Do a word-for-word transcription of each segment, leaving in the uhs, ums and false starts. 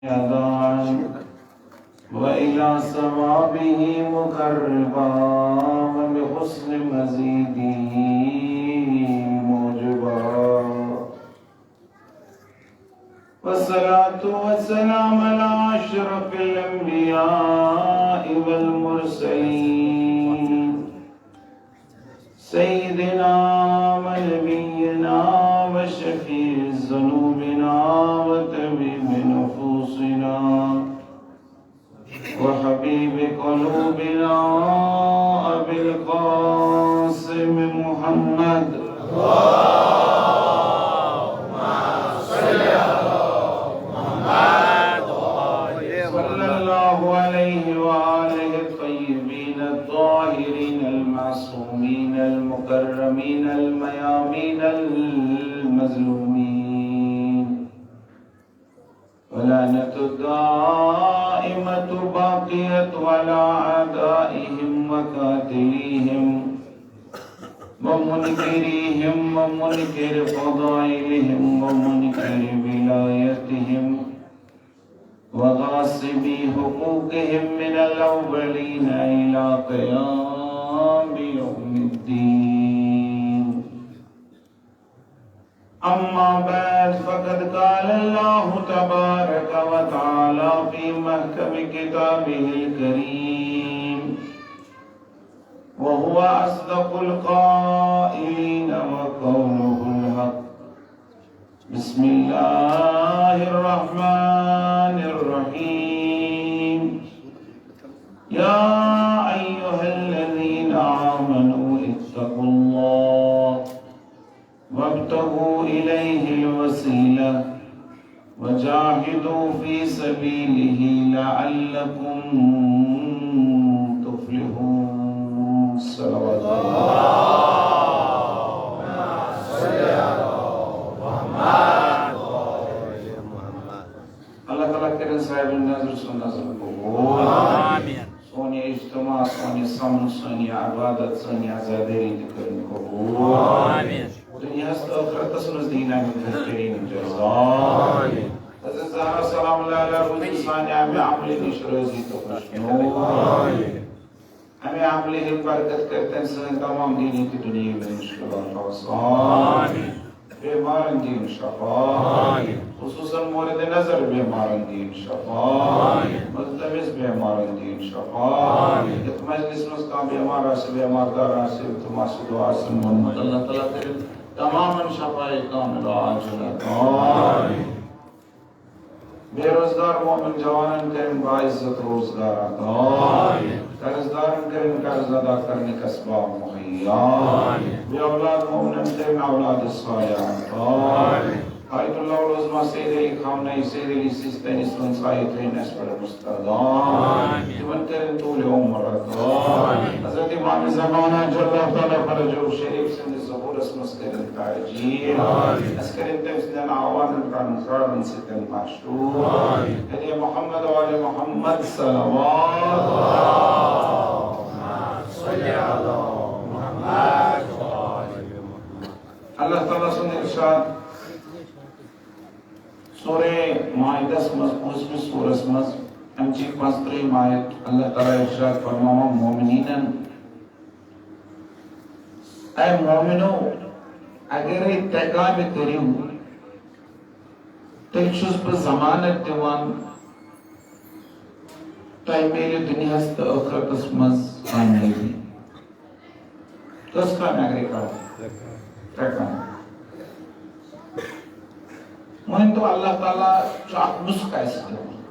يدعا وإلى ثوابه مقربا وبحسن مزيده موجبا. والصلاة والسلام على أشرف الأنبياء والمرسلين سيدنا ونبينا وشفيع ذنوبنا وطبيب نفوسنا وحبيب قلوبنا أبي القاسم محمد. صلى الله عليه وآله الطيبين الطاهرين المعصومين المكرمين الميامين المظلومين. ولعنة الدائمة باقية على أعدائهم وقاتليهم ومنكريهم ومنكر فضائلهم ومنكر ولايتهم وغاصبي حقوقهم من الأولين إلى قيام يوم الدين. أما بعد، فقد قال الله تبارك وتعالى في محكم كتابه الكريم، وهو أصدق القائلين وقوله الحق. بسم الله الرحمن الرحيم. يا أيها الذين آمنوا اتقوا الله وابتغوا إليه الوسيلة وجاهدوا في سبيله لعلكم تفلحون. صلوات الله. اللہ تعالیٰ کرن صاحب نظر سن نظر قبول۔ آمین۔ سون یہ اجتماع، سون یہ سمن، سون یہ عبادت، سون یہ عزاداری تہِ کرن قبول۔ آمین۔ دنیاہس تہٕ ٲخرتس منٛز دِیِن اَمہِ بہتریٖن جزا۔ آمین۔ حضرت زہرا سلام اللہ علیہا روٗزِن سانہِ اَمہِ عملہِ نِش رٲضی تہٕ خۄشنوٗد۔ آمین۔ اَمہِ عملہِ ہٕنٛدۍ برکت کٔرتن سٲنۍ تمام دینی تہٕ دُنیٲوی مُشکلات آسان۔ آمین۔ بیمارن دِیِن شفا۔ آمین۔ خصوصاً مورد نظر بیمارن دِیِن شفا۔ آمین۔ ملتمس بیمارن دِیِن شفا۔ آمین۔ یتھ مجلس منٛز کانٛہہ بیمار آسہِ، بیمار دار آسہِ، تِم آسہِ دعا آسن ووٚنمُت، اللہ تعالیٰ کٔرِن تمامن شفاء کاملہ عاجلہ عطا۔ آمین۔ بے روزگار مومن جوانن کٔرِن باعزت روزگار عطا۔ آمین۔ قرض دارن کٔرِن قرض ادا کرنٕکۍ اسباب مہیا۔ آمین۔ بے اولاد مومنن کٔرِن اولاد صالحہ عطا۔ آمین۔ آیت اللہ العظمیٰ سید علی خامنہ ای، سید علی سیستانی سٕنٛز آیت تھٲیِن اَسہِ پٮ۪ٹھ مسترد۔ آمین۔ تِمن کٔرِن طول عمر عطا۔ آمین۔ حضرت امام زمانہ عجل اللہ تعالیٰ فرجہ شریف سٕنٛدِس ظہورس منٛز کٔرِن تعجیل۔ آمین۔ اَسہِ کٔرِن تٔمۍ سٕنٛدٮ۪ن آوازن پٮ۪ٹھ پرٛارن سۭتۍ مشہوٗر۔ آمین۔ علی محمد و آل محمد صلوات۔ اللہ تعالیٰ سُنٛد ارشاد سورہ مائدس منٛز، پانٛژمِس سورس منٛز، اَمہِ چہِ پانٛژترٛہِم آیت، اللہ تعالیٰ ارشاد فرماوان مومنیٖنن، اے مومنو، اگرے ترٛےٚ کامہِ کٔرِو، تیٚلہِ چھُس بہٕ ضمانت دِوان، تۄہہِ میلہِ دُنیاہَس تہٕ ٲخرتَس منٛز کامیٲبی۔ کٔژ کامہِ اگرے کرو؟ ترٛےٚ کامہِ۔ مٲنۍ تو، اللہ تعالیٰ چھُ اکھ نُسخہٕ اَسہِ دِوان۔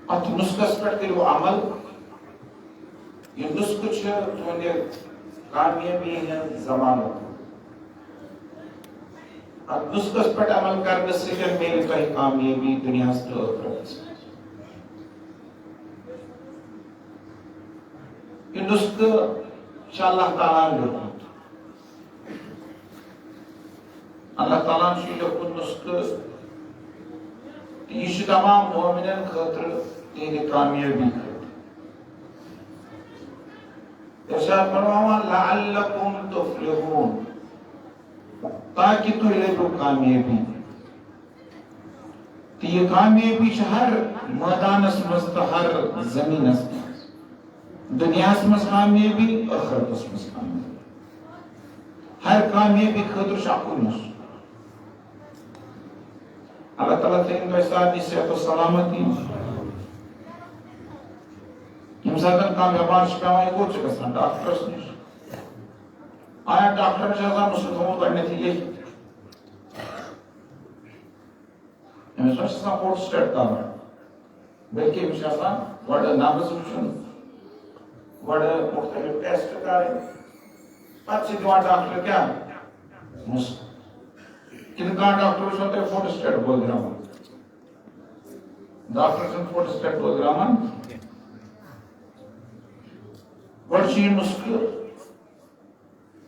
اَتھ نُسخَس پٮ۪ٹھ کٔرِو عمل۔ یہِ نُسخہٕ چھُ تُہنٛدِ کامیٲبی ہٕنٛز ضمانت۔ اَتھ نُسخَس پٮ۪ٹھ عمل کرنہٕ سۭتۍ میلہِ تۄہہِ کامیٲبی دُنیاہَس تہٕ ٲخرتَس منٛز۔ یہِ نُسخہٕ چھُ اللہ تعالیٰ ہَن لیوٚکھمُت۔ اللہ تعالیٰ ہَن چھُ یہِ لیوٚکھمُت نُسخہٕ، تہٕ یہِ چھُ تمام مومنن خٲطرٕ تِہنٛدِ کامیٲبی خٲطرٕ۔ ارشاد فرماوان، "لعلکم تفلحون"، تاکہ تُہۍ لٔبِو کامیٲبی۔ تہٕ یہِ کامیٲبی چھِ ہر مٲدانس منٛز تہٕ ہر زٔمیٖنس منٛز۔ دُنیاہس منٛز کامیٲبی، ٲخرتس منٛز کامیٲبی۔ ہر کامیٲبی خٲطرٕ چھُ اکُے نسخہٕ۔ اللہ تعالیٰ تھٲیِن تۄہہِ سارنٕے صحت و سلامتی۔ ییٚمہِ ساتہٕ کانٛہہ بٮ۪مار چھُ پٮ۪وان، یہِ کوٚت چھُ گژھان؟ ڈاکٹرس نِش۔ آیا ڈاکٹرن چھُ آسان نسخہٕ تھوٚومُت گۄڈٕنٮ۪تھٕے لیکھِتھ؟ أمِس ما چھِ آسان فوٹوسٹیٹ کَرُن، بلکہِ أمِس چھِ آسان گۄڈٕ نبض وٕچھُن، گۄڈٕ مُختٔلِف ٹیسٹ کَرٕنۍ، پَتہٕ چھِ دِوان ڈاکٹر کیٛاہ؟ نسخہٕ۔ کِنہٕ کانٛہہ ڈاکٹر وٕچھو تۄہہِ فوٹوسٹیٹ بٲگراوان؟ ڈاکٹر چھُنہٕ فوٹوسٹیٹ بٲگراوان۔ گۄڈٕ چھُ یہِ نسخہٕ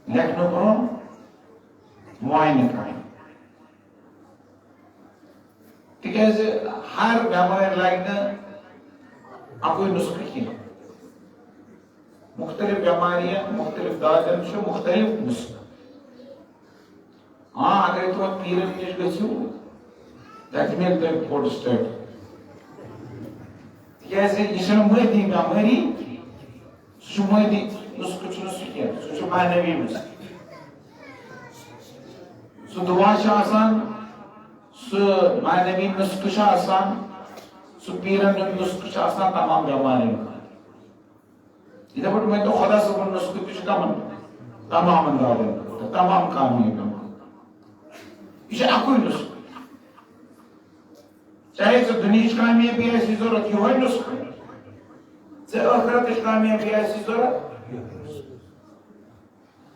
لیکھنہٕ برٛونٛہہ معاینہٕ کَرُن۔ تِکیٛازِ ہر بٮ۪مارِ لگہِ نہٕ اَکُے نُسخہٕ کینٛہہ۔ مُختٔلِف بٮ۪مارِ یا مُختٔلِف دادٮ۪ن چھُ مُختٔلِف نُسخہٕ۔ آ، اگرے تُہۍ پیٖرن نِش گٔژھِو، تَتہِ میلہِ تۄہہِ فوٹوسٹیٹ۔ تِکیٛازِ یہِ چھَنہٕ مٲدی بٮ۪مٲری، سُہ چھُ مٲدی نُسخہٕ چھُنہٕ سُہ کینٛہہ، سُہ چھُ معنوی نُسخہٕ۔ سُہ دُعا چھُ آسان، سُہ معنوی نُسخہٕ چھُ آسان، سُہ پیٖرن ہُنٛد نُسخہٕ چھُ آسان تمام بٮ۪مارٮ۪ن خٲطرٕ۔ یِتھے پٲٹھۍ مٲنۍ تو خۄدا صٲبُن نُسخہٕ تہِ چھُ کمن؟ تمامن دادٮ۪ن خٲطرٕ، تمام کامیٲبٮ۪ن خٲطرٕ۔ یہِ چھُ اکُے نُسخہٕ۔ چاہے ژےٚ دُنیہٕچ کامیٲبی آسی ضروٗرت، یِہوٚے نُسخہٕ۔ ژےٚ ٲخرتٕچ کامیٲبی آسی ضروٗرت،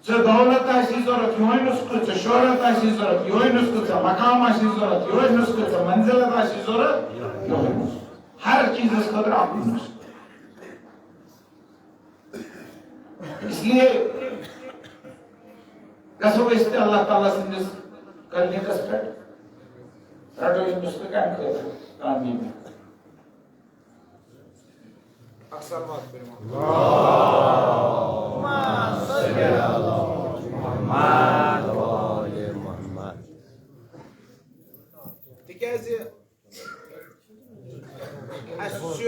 ژےٚ دولت آسی ضروٗرت، یِہوٚے نُسخہٕ۔ ژےٚ شہرت آسی ضروٗرت، یِہوٚے نُسخہٕ۔ ژےٚ مقام آسی ضروٗرت، یِہوٚے نُسخہٕ۔ ژےٚ منزلت آسی ضروٗرت، یِہوٚے نُسخہٕ۔ ہر چیٖزس خٲطرٕ اکُے نُسخہٕ۔ اس لیے گژھو أسۍ تہِ اللہ تعالیٰ سٕنٛدِس کلینِکس پٮ۪ٹھ، رٹو یہِ نُسخہٕ کمہِ خٲطرٕ؟ کامیٲبی۔ اکثر وقت پٔرِو۔ تِکیٛازِ اَسہِ چھُ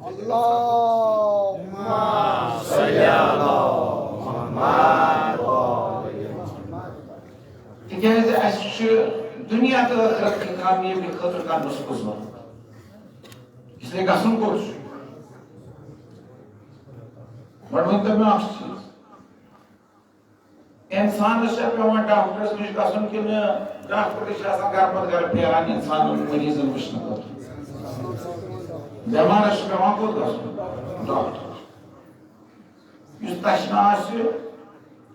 اللہُمَّ صَلِّ عَلَى مُحَمَّدٍ۔ تِکیٛازِ اَسہِ چھُ دُنیا تہٕ ٲخرت کہِ کامیٲبی خٲطرٕ کانٛہہ نُسخہٕ ضروٗرت۔ اس لیے گژھُن کوٚت چھُ؟ گۄڈٕ ؤنۍ تو مےٚ اکھ چیٖز۔ اِنسانَس چھا پٮ۪وان ڈاکٹرَس نِش گژھُن کِنہٕ ڈاکٹرٕے چھِ آسان گرٕ پَتہٕ گرٕ پھیران اِنسانَن مٔریٖضَن وٕچھنہٕ خٲطرٕ؟ بٮ۪مارَس چھُ پٮ۪وان کوٚت گژھُن؟ ڈاکٹر۔ یُس تَشنہٕ آسہِ،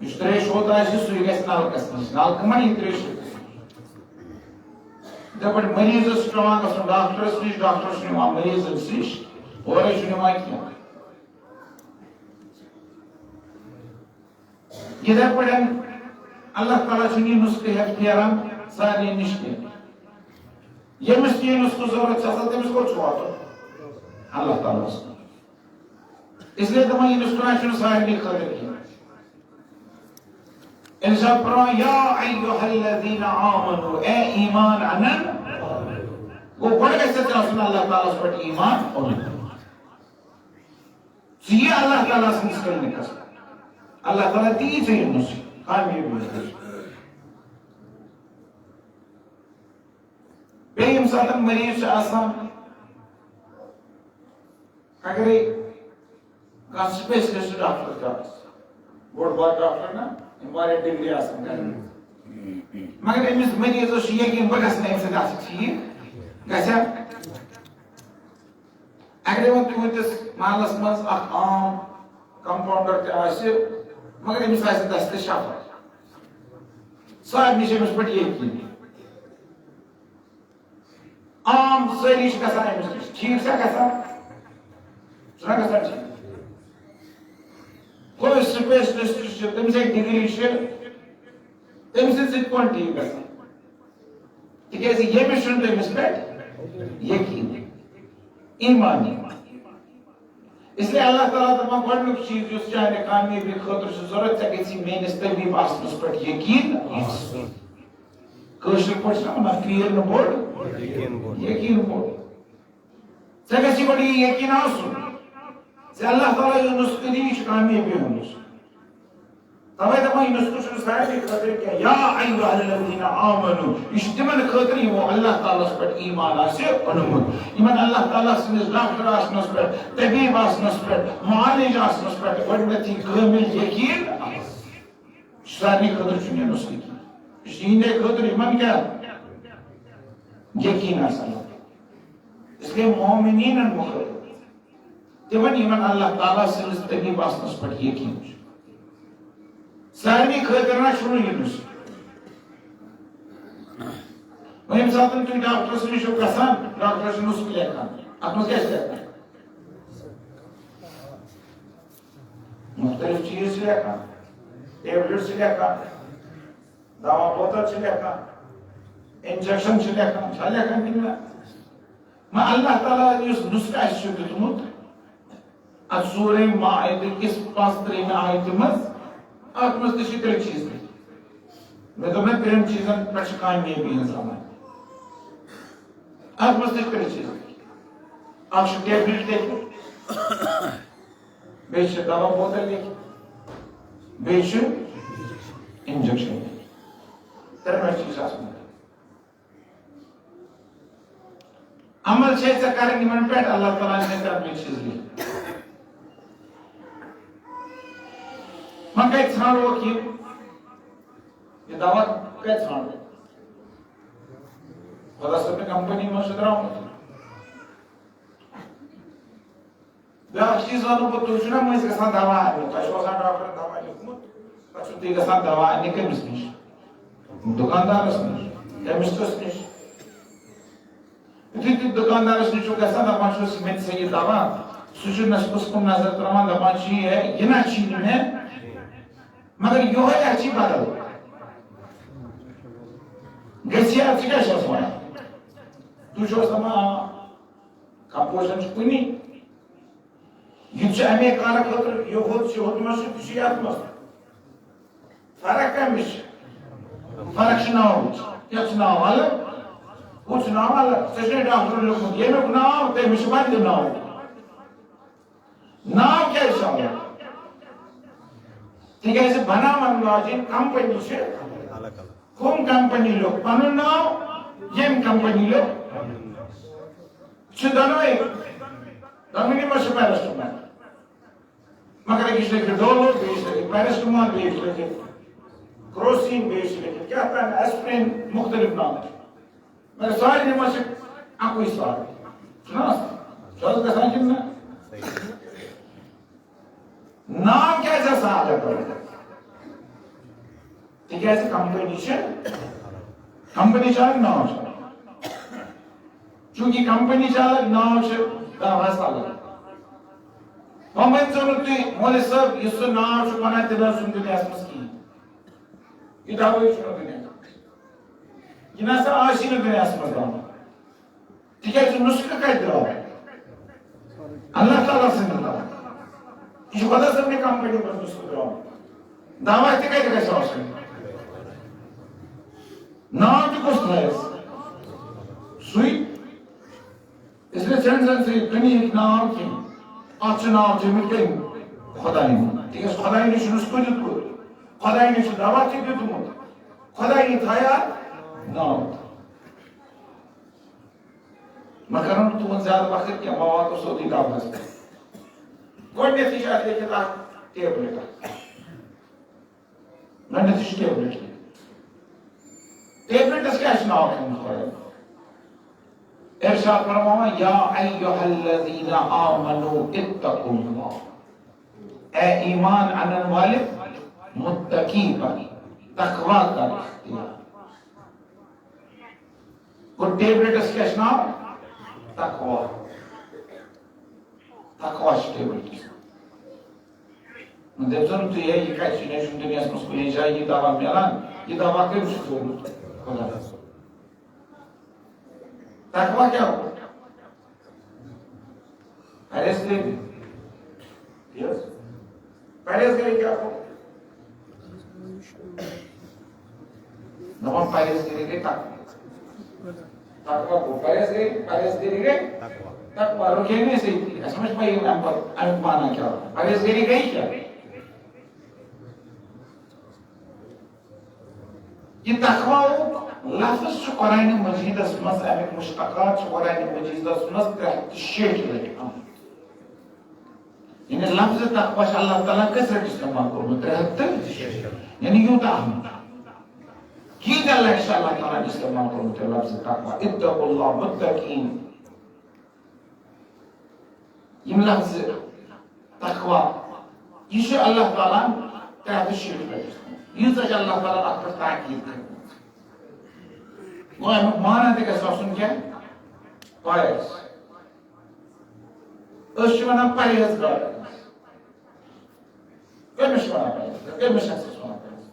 یُس تریشہِ ہوٚت آسہِ، سُے گژھِ نَلکَس نِش۔ نَلکہٕ ما یی تریشہِ ہوٚتِس نِش؟ یِتھَے پٲٹھۍ مٔریٖضَس چھُ پٮ۪وان گژھُن ڈاکٹرَس نِش، ڈاکٹر چھُ نِوان مٔریٖضَس نِش، اورَے چھُ نِوان کینٛہہ۔ یِتھے پٲٹھۍ اللہ تعالیٰ چھُنہٕ یہِ نُسخہٕ ہٮ۪تھ پھیران سارنٕے نِش کینٛہہ۔ ییٚمِس تہِ یہِ نُسخہٕ ضروٗرت چھِ آسان، تٔمِس کوٚت چھُ واتُن؟ اللہ تعالیٰ ہَس۔ اس لیے دَپان، یہِ نُسخہٕ نہ چھُنہٕ سارنٕے خٲطرٕ کینٛہہ۔ اِرشاد فرماوان، یا ایھا الذین آمنو، اے ایمان اَنَن۔ گوٚو، گۄڈٕ گژھِ اَسہِ آسُن اللہ تعالیٰ ہَس پٮ۪ٹھ ایمان اوٚنمُت۔ ژٕ یہِ اللہ تعالیٰ سٕنٛدِس کلینِکس۔ اللہ تعالیٰ دِیی ژےٚ یہِ نُسخہٕ، کامیٲبی نُسخہٕ۔ بیٚیہِ ییٚمہِ ساتہٕ مریض چھُ آسان، اگرے کانٛہہ سپیشلسٹ ڈاکٹر چھُ آسان، بوٚڑ بار ڈاکٹر نہ، یِم واریاہ ڈگری آسان کران۔ مگر أمِس مریضس چھُ یقین، بہٕ گژھٕ نہٕ أمِس سۭتۍ آسُن ٹھیٖک، گژھِ ہا؟ اگرے وۄنۍ تُہٕنٛدِس محلس منٛز اکھ عام کمپاؤنڈر تہِ آسہِ، مگر أمِس آسہِ دستِ شفا، سارنٕے چھِ أمِس پٮ۪ٹھ یقین۔ عام سٲری چھِ گژھان أمِس نِش، ٹھیٖک چھا گژھان؟ چھُنہ گژھان ٹھیٖک؟ گوٚو، یُس سپیشلسٹ چھُ، تٔمِس اکھ ڈگری چھِ، تٔمِس سۭتۍ کون ٹھیٖک گژھان؟ تِکیٛازِ ییٚمِس چھُنہٕ تٔمِس پٮ۪ٹھ یقین، ایمان۔ اس لیے اللہ تعالیٰ دَپان، گۄڈٕنیُک چیٖز یُس چانہِ کامیٲبی خٲطرٕ چھُ ضروٗرت، ژےٚ گژھی میٲنِس طبیب آسنَس پٮ۪ٹھ یقین آسُن۔ کٲشِر پٲٹھۍ چھِنہ وَنان، فِکر نہٕ بوٚڑ، یقیٖن بوٚڑ۔ یقیٖن بوٚڑ۔ ژےٚ گژھی گۄڈٕ یہِ یقیٖن آسُن زِ اللہ تعالیٰ یُس نُسخہٕ دِیہِ، یہِ چھُ کامیٲبی ہُنٛد نُسخہٕ۔ تَوَے دَپان، یہِ نُسخہٕ چھُنہٕ سارنٕے خٲطرٕ کینٛہہ۔ یا ایھا الذین آمنو، یہِ چھُ تِمَن خٲطرٕ یِمو اللہ تعالیٰ ہَس پٮ۪ٹھ ایمان آسہِ اوٚنمُت، یِمَن اللہ تعالیٰ سٕنٛدِس ڈاکٹر آسنَس پٮ۪ٹھ، طبیٖب آسنَس پٮ۪ٹھ، معالج آسنَس پٮ۪ٹھ گۄڈٕنٮ۪تھٕے کٲمِل یقیٖن آسہِ۔ سارنٕے خٲطرٕ چھُنہٕ یہِ نُسخہٕ کینٛہہ۔ یہِ چھُ یِہِنٛدے خٲطرٕ، یِمَن کیٛاہ؟ یقیٖن آسہِ اللہ تعالیٰ۔ اس لیے مومنیٖنَن مُخٲطِب۔ تِمَن، یِمَن اللہ تعالیٰ سٕنٛدِس طبیٖب آسنَس پٮ۪ٹھ یقیٖن چھُ۔ سارنٕے خٲطرٕ نہ چھُنہٕ یہِ نُسخہٕ۔ وۄنۍ ییٚمہِ ساتہٕ تُہۍ ڈاکٹرَس نِش چھِو گژھان، ڈاکٹر چھُ نُسخہٕ لیکھان۔ اَتھ منٛز کیٛاہ چھِ لیکھان؟ مُختٔلِف چیٖز چھِ لیکھان، ٹیبلِٹ چھِ لیکھان، دوا بوتل چھِ لیکھان، انجیکشن چھِ لیکھان، چھا لیکھان کِنہٕ نہ؟ مگر اللہ تعالیٰ یُس نُسخہٕ اَسہِ چھُ دیُتمُت، اَتھ سورہ مائدہ کِس پانٛژھ ترٛیٚیِمہِ آیتہِ منٛز، اَتھ منٛز تہِ چھِ ترٛےٚ چیٖز لیکھِتھ۔ مےٚ دوٚپ نہ، ترٛٮ۪ن چیٖزن پٮ۪ٹھ چھِ کامیٲبی ہٕنٛز علامت۔ اَتھ منٛز تہِ چھِ ترٛےٚ چیٖز لیکھِتھ۔ اَکھ چھُ ٹیبلِٹ لیکھِتھ، بیٚیہِ چھِ دوا بوتل لیکھِتھ، بیٚیہِ چھُ انجیکشن لیکھِتھ۔ ترٛٮ۪ن چیٖز آسان۔ عمل چھے ژےٚ کرٕنۍ یِمن پٮ۪ٹھ، اللہ تعالیٰ ہن چھے کرٕنۍ چیٖز لیکھِتھ۔ وۄنۍ کتہِ ژھانڈوکھ یہِ؟ یہِ دوا کتہِ ژھانڈو؟ خۄدا صٲبنہِ کمپنی منٛز چھُ درٛامُت۔ بیٛاکھ چیٖز وَنہٕ بہٕ، تُہۍ چھِو نا مٔنٛزۍ گژھان دوا اَننہِ، تۄہہِ چھُو آسان ڈاکٹرن دوا لیوٗکھمُت، پَتہٕ چھِو تُہۍ گژھان دوا اَننہِ کٔمِس نِش؟ دُکاندارَس نِش، کیمِسٹَس نِش۔ یُتھُے تُہۍ دُکاندارَس نِش چھِو گژھان، دَپان چھُس، "مےٚ دِ سا یہِ دوا"، سُہ چھُ نَس کُس کُن نظر ترٛاوان، دَپان چھُ، "یہِ، یہِ نہ چھُے نہٕ مےٚ، مگر یِہوٚے اَتھ چھِ بدل۔ گژھِ ہا، ژٕ کیٛاہ چھَس وَنان؟" تُہۍ چھِو دَپان، "آ، کمپوزیشن چھُ کُنی۔" یہِ تہِ چھُ اَمے کارٕ خٲطرٕ، یہِ ہوٚت چھُ، ہوٚتہِ منٛز چھُ، تہِ چھُ یَتھ منٛز۔ فرق کَمِچ چھِ؟ فرق چھِ ناوٕچ۔ یَتھ چھُ ناو الگ، ہُتھ چھُ ناو الگ۔ ژےٚ چھُے ڈاکٹرَن لیوٗکھمُت ییٚمیُک ناو، تٔمِس چھُ بدلہِ ناو۔ ناو کیٛازِ چھُ الگ؟ تِکیٛازِ بَناوَن واجیٚنۍ کمپنی چھِ الگ الگ۔ ہُم کمپنی لیوٚکھ پَنُن ناو، ییٚمۍ کمپنی لیوٚکھ چھِ دۄنوَے۔ دۄنوٕنی منٛز چھِ پیراسٹمال۔ مگر أکِس چھِ لیٚکھِتھ ڈولو، بیٚیِس چھِ لیٚکھِتھ پیراسٹمال، بیٚیِس چھِ لیٚکھِتھ کروسین، بیٚیِس چھِ لیٚکھِتھ کیٛاہ تام ایسپرین، مُختٔلِف ناو چھِ۔ مگر سارنٕے منٛز چھِ اَکُے سوال۔ چھُنہ آسان؟ چھُ حظ گژھان کِنہٕ نہ؟ ناو کیٛازِ آسان الگ الگ؟ تِکیٛازِ کمپنی چھِ، کمپنی چھِ الگ، ناو چھُ الگ۔ چوٗنٛکہِ کمپنی چھِ الگ، ناو چھُ دَوہَس الگ۔ وۄنۍ ؤنۍزیو نہٕ تُہۍ، مولوی صٲب، یُس سُہ ناو چھُ وَنان، تہِ نہ حظ چھُنہٕ دُنیاہَس منٛز کِہیٖنۍ۔ یہِ دَوہٕے چھُنہٕ دُنیاہَس منٛز۔ یہِ نہ سا آسی نہٕ دُنیاہَس منٛز دَوا۔ تِکیٛازِ نُسخہٕ کَتہِ درٛاو؟ اللہ تعالیٰ سٕنٛدِ طرفہٕ۔ یہِ چھُ خۄدا صٲبنہِ کمپنی منٛز نُسخہٕ درٛامُت۔ دَوا تہِ کَتہِ گژھِ آسُن؟ ناو تہِ کُس تھایَس؟ سُے۔ اس لیے ژےٚ زَن ژےٚ یہِ کُنہِ ہیٚکہِ ناو کینٛہہ۔ اَتھ چھُ ناو تھوٚومُت کٔمۍ؟ خۄدایَن۔ تِکیٛازِ خۄدایَن چھُ نُسخہٕ دیُتمُت۔ خۄدایَن چھُ دَوا تہِ دیُتمُت۔ خۄدایَن تھایہِ اَتھ ناو۔ مےٚ کرو نہٕ تُہُنٛد زیادٕ وقت کینٛہہ، بہٕ واتو سیوٚدُے دَوہَس پٮ۪ٹھ۔ گۄڈٕنیتھٕے چھِ اَتھ لیکھِتھ اَکھ ٹیبلِٹ اَکھ۔ گۄڈٕنیتھٕے چھُ ٹیبلِٹ لیکھِتھ۔ ٹیبلِٹَس کیٛاہ چھُ ناو تھوٚومُت خۄدایَن؟ ارشاد فرماوان، "یا ایھا الذین آمنوا اتقوا اللہ۔" اے ایمان اَنَن والے، متقی بن، تقوی کر اختیار۔ گوٚو ٹیبلِٹَس کیٛاہ چھُ ناو؟ تقوی۔ تقوی چھُ ٹیبلِٹَس۔ وۄنۍ دٔپۍزیو نہٕ تُہۍ، ہے، یہِ کَتہِ چھُ؟ یہِ چھُنہٕ دُنیاہَس منٛز کُنی جایہِ یہِ دوا مِلان۔ یہِ دوا کٔمۍ چھُ تھوٚومُت؟ خۄدایَس۔ تقوی کیٛاہ گوٚو؟ پرہیز کٔرِو۔ ٹھیٖک حظ؟ پرہیز کٔرِو کیٛاہ گوٚو؟ دَپان پرہیزگٲری گٔے تقوی۔ تقوی گوٚو پرہیزگٲری، پرہیزگٲری گٔے تقوی۔ رُکے نہٕ أسۍ أتی۔ اَسہِ ما چھِ پَیی اَمہِ پَتہٕ اَمیُک معنی کیٛاہ؟ پرہیزگٲری گٔے کیٛاہ؟ یہِ تقویٰ ہُک لفظ چھُ قرآنِ مجیدس منٛز، اَمیُک مشتقات چھُ قرآنِ مجیدس منٛز ترٛےٚ ہَتھ تہٕ شیٹھ لٹہِ آمُت۔ یعنی لفظ تقویٰ چھُ اللہ تعالیٰ کٔژ لٹہِ استعمال کوٚرمُت؟ ترٛےٚ ہَتھ تہٕ، یعنی یوٗتاہ آمُت۔ ییٖتیٛاہ لٹہِ چھُ اللہ تعالیٰ ہن استعمال کوٚرمُت یہِ لفظ تقویٰ، اتقوا اللہ، متقین۔ یِم لفظ تقویٰ، یہِ چھُ اللہ تعالیٰ ہن ترٛےٚ ہَتھ تہٕ شیٹھ لٹہِ۔ ییٖژاہ چھِ اللہ تعالیٰ ہن اَتھ پٮ۪ٹھ تاکید کٔرمٕژ۔ گوٚو اَمیُک معنی تہِ گژھِ آسُن کیٛاہ؟ پرہیز۔ أسۍ چھِ وَنان پرہیزگار۔ کٔمِس چھِ وَنان پرہیزگار؟ کٔمِس شخصس وَنان پرہیزگار؟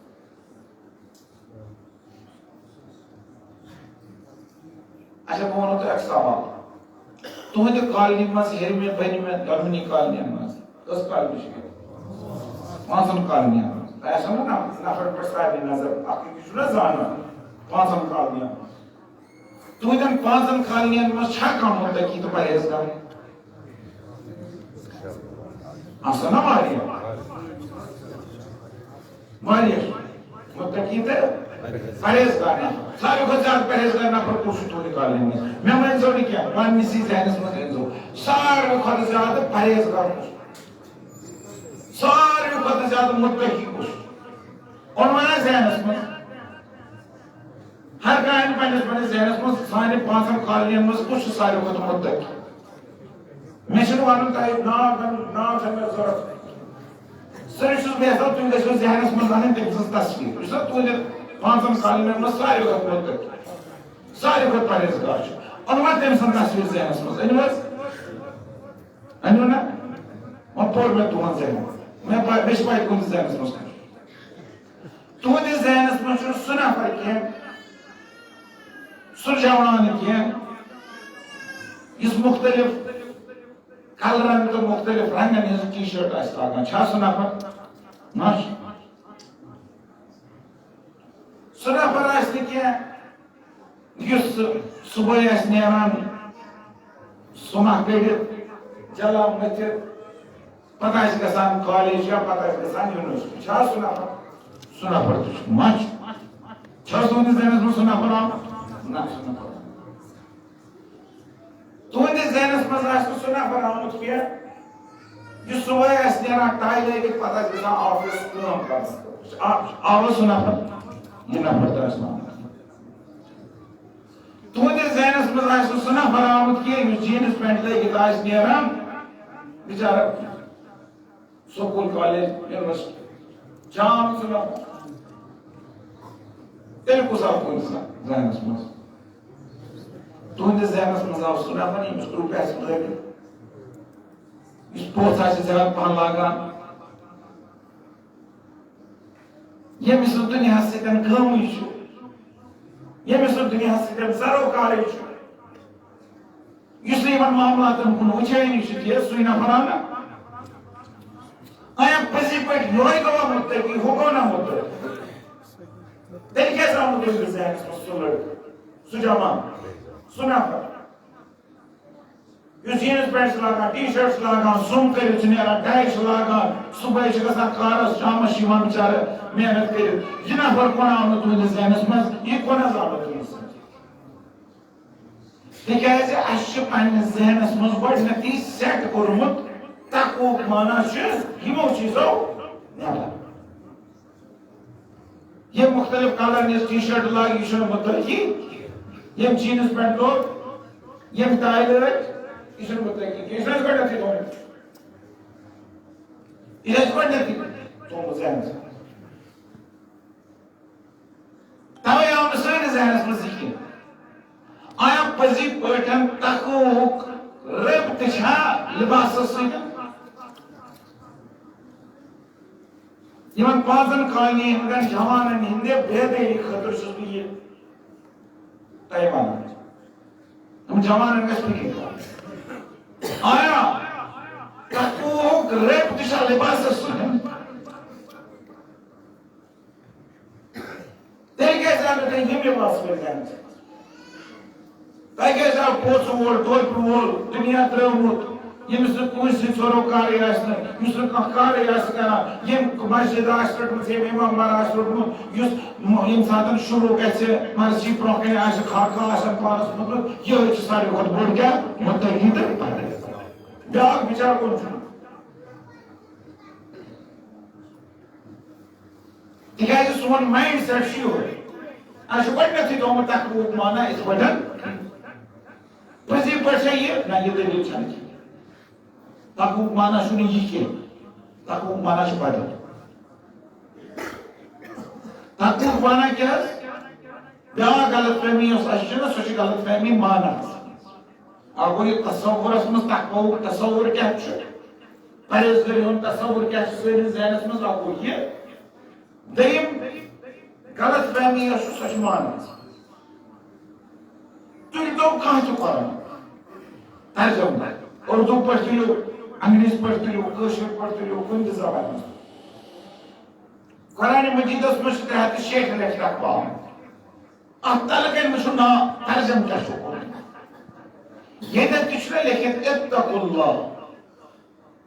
اچھا، بہٕ وَنو تۄہہِ اکھ سوال۔ تُہنٛدِ کالنی منٛز، ہیٚرمہِ، بۄنمہِ، دۄنوٕنی کالنین منٛز، کٔژ کالنی چھِ ییٚتہِ؟ پانٛژن کالنین منٛز۔ تۄہہِ آسیو نہ نف-، نفرن پٮ۪ٹھ سارنٕے نظر، اکھ أکِس چھُو نہ زانان؟ پانٛژن کالنین منٛز۔ تُہنٛدٮ۪ن پانٛژن کالنین منٛز چھا کانٛہہ مُتقی تہٕ پرہیزگار؟ آسن نا واریاہ۔ واریاہ۔ مُتقی تہٕ پرہیزگار نفر۔ ساروی کھۄتہٕ زیادٕ پرہیزگار نفر کُس چھُ تُہنٛدِ کالنی منٛز؟ مےٚ ؤنۍزیو نہٕ کینٛہہ، پننِسٕے ذہنس منٛز أنۍزیو۔ ساروی کھۄتہٕ زیادٕ پرہیزگار کُس چھُ؟ ساروی کھۄتہٕ زیادٕ مُتقی کُس چھُ؟ اوٚنوا نا ذہنس منٛز؟ ہر کانٛہہ اَنہِ پننِس، پننِس ذہنس منٛز، سانہِ پانٛژن کالنین منٛز کُس چھُ ساروی کھۄتہٕ مُتقی؟ مےٚ چھُنہٕ وَنُن تۄہہِ ناو، ناو چھَنہٕ مےٚ ضوٚرَتھ۔ صرف چھُس بہٕ یَژھان تُہۍ گٔژھِو ذہنَس منٛز اَنٕنۍ تٔمۍ سٕنٛز تصویر۔ یُس زَن تُہٕنٛدٮ۪ن پانٛژَن کالنٮ۪ن منٛز ساروی کھۄتہٕ مُتقی، ساروی کھۄتہٕ پرہیزگار چھُ۔ أنِو حظ تٔمۍ سٕنٛز تصویر ذہنَس منٛز، أنِو حظ۔ أنِو نا؟ وۄنۍ پوٚر مےٚ تُہُنٛد ذہن۔ مےٚ پَے، مےٚ چھِ پَے تُہٕنٛدِس ذہنَس منٛز کیٛاہ چھُ۔ تُہٕنٛدِس ذہنَس منٛز چھُ سُہ نفر کینٛہہ، سُہ جوان کینٛہہ، یُس مُختٔلِف کلرن تہٕ مُختٔلِف رنگن ہٕنٛز ٹی شٲرٹ آسہِ لاگان۔ چھا سُہ نفر؟ نہ چھُ۔ سُہ نفر آسہِ نہٕ کینٛہہ، یُس صُبحٲے آسہِ نیران، سُمہ کٔڑِتھ، جلاب مٔتھِتھ، پتہٕ آسہِ گژھان کالج یا پتہٕ آسہِ گژھان یونیورسٹی۔ چھا سُہ نفر؟ سُہ نفر تہِ چھُ۔ ما چھُ؟ چھا تُہنٛدِس ذہنس منٛز سُہ نفر آمُت؟ نہ، سُہ نفر آمُت۔ تُہنٛدِس ذہنس منٛز آسہِ نہٕ سُہ نفر آمُت کینٛہہ، یُس صُبحٲے آسہِ نیران ٹاے لٲگِتھ، پتہٕ آسہِ گژھان آفس کٲم کرنہٕ خٲطرٕ۔ آ-، آو سُہ نفر؟ یہِ نفر تہِ آسہِ نہٕ آمُت۔ تُہنٛدِس ذہنس منٛز آسہِ نہٕ سُہ نفر آمُت کینٛہہ، یُس جینز پینٹ لٲگِتھ آسہِ نیران، بِچارٕ سکوٗل، کالج، یونیورسٹی۔ جان ژٕ مےٚ۔ تیٚلہِ کُس آو تُہنٛدِس ذہنس منٛز؟ تُہنٛدِس ذہنس منٛز آو سُہ نفر، ییٚمِس ٹوٗپۍ آسہِ لٲگِتھ، یُس پوٚژھ آسہِ زیادٕ پہن لاگان، ییٚمِس نہٕ دُنیاہس سۭتۍ کٲمٕے چھُ، ییٚمِس نہٕ دُنیاہس سۭتۍ سروکارٕے چھُ، یُس نہٕ یِمن معاملاتن کُن وٕچھٲنی چھُ کینٛہہ، سُے نفر آو نا۔ آیا پٔزی پٲٹھۍ یِہوٚے گوٚوا مُتقی، ہُہ گوٚو نا مُتقی؟ تیٚلہِ کیٛازِ آو نہٕ تُہٕنٛدِس ذہنس منٛز سُہ لٔڑکہٕ، سُہ جوان، سُہ نفر، یُس جینز پینٹ چھُ لاگان، ٹی شٲرٹ چھُ لاگان، سُم کٔرِتھ چھُ نیران، ٹاے چھُ لاگان، صُبحٲے چھُ گژھان کارس، شامس چھُ یِوان بِچارٕ محنت کٔرِتھ؟ یہِ نفر کون آو نہٕ تُہٕنٛدِس ذہنس منٛز؟ یہِ کون حظ آو نہٕ تُہٕنٛدِس ذہنس منٛز؟ تِکیٛازِ اَسہِ چھُ پننِس ذہنس منٛز گۄڈٕنیتھٕے سیٹ کوٚرمُت، تقوہُک معنی چھُ یِمو چیٖزو نٮ۪بر۔ یِم مُختٔلِف کلرن ہٕنٛز ٹی شٲرٹ لاگہِ، یہِ چھُنہٕ مُتقی۔ یِم جینز پینٹ لوگ، یِم ٹاے لٲج، یہِ چھُنہٕ مُتقی۔ یہِ چھُنہٕ اَسہِ گۄڈٕنیتھٕے تھوٚومُت۔ یہِ چھُ اَسہِ گۄڈٕنیتھٕے تھوٚومُت ذہنس منٛز۔ توے آو نہٕ سٲنِس ذہنس منٛز یہِ کینٛہہ۔ آیا پٔزی پٲٹھۍ تقوہُک ربط چھا لباسس سۭتۍ؟ یِمن پانٛژن کالنی ہٕنٛدٮ۪ن جوانن ہٕنٛدِ بیدٲری خٲطرٕ چھُس بہٕ یہِ تۄہہِ ونان۔ یِم جوانن گژھِ فکر کرُن۔ آیا تقوہُک ربط چھا لباسس سۭتۍ؟ تیٚلہِ کیٛازِ آو نہٕ تۄہہِ ییٚمہِ وَس منٛز زینہٕ؟ تۄہہِ کیٛازِ آو پوٚژھ وول، ٹوپہِ وول، دُنیا ترٛٲومُت، ییٚمِس نہٕ کٲنٛسہِ سۭتۍ سرو کارٕے آسہِ نہٕ، یُس نہٕ کانٛہہ کارٕے آسہِ کران، ییٚمۍ مسجد آسہِ رٔٹمٕژ، ییٚمۍ امام بارا آسہِ روٚٹمُت، یُس م-، ییٚمہِ ساتہٕ شروع گژھِ، مرضی برٛونٛہہ کنہِ آسہِ، خرقہٕ آسن پانس منٛز، یِہوٚے چھُ ساروی کھۄتہٕ بوٚڑ کیٛاہ؟ مُتقی تہٕ پرہیزگار۔ بیٛاکھ بِچار کُن چھُنہٕ۔ تِکیٛازِ سون مایِنٛڈ سیٹ چھُ یِہوٚے۔ اَسہِ چھُ گۄڈٕنٮ۪تھٕے تھوٚومُت تقویٰ ہُک معنی یِتھ پٲٹھۍ۔ پٔزی پٲٹھۍ چھا یہِ؟ نہ، یہِ دٔلیٖل چھَنہٕ کینٛہہ۔ تقویٰ ہُک معنی چھُنہٕ یہِ کینٛہہ۔ تقویٰ ہُک معنی چھُ بدل۔ تقویٰ ہُک معنی کیٛاہ حظ؟ بیٛاکھ غلط فہمی یۄس اَسہِ چھِ نہ، سۄ چھِ غلط فہمی معنی۔ اَکھ گوٚو یہِ تصوُرَس منٛز تقویٰ ہُک تصوُر کیٛاہ چھُ؟ پرہیزگٲری ہُنٛد تصوُر کیٛاہ چھُ سٲنِس ذہنَس منٛز؟ اَکھ گوٚو یہِ۔ دوٚیِم غلط فہمی یۄس چھِ، سۄ چھِ معنی۔ تُہۍ تو کانٛہہ تہِ قرآن ترجمہٕ، اردو پٲٹھۍ تُلِو، انگریزی پٲٹھۍ تُلِو، کٲشِر پٲٹھۍ تُلِو، کُنہِ تہِ زبانہِ منٛز۔ قرآن مجیدس منٛز چھِ ترٛےٚ ہتھ تہٕ شیٹھ لٹہِ تقویٰ آمُت۔ اتھ تلہٕ کنہِ وٕچھِو ناو، ترجمہٕ کیٛاہ چھُ کوٚرمُت۔ ییٚتٮ۪تھ تہِ چھُنہ لیکھِتھ، "اتقوا اللہ"۔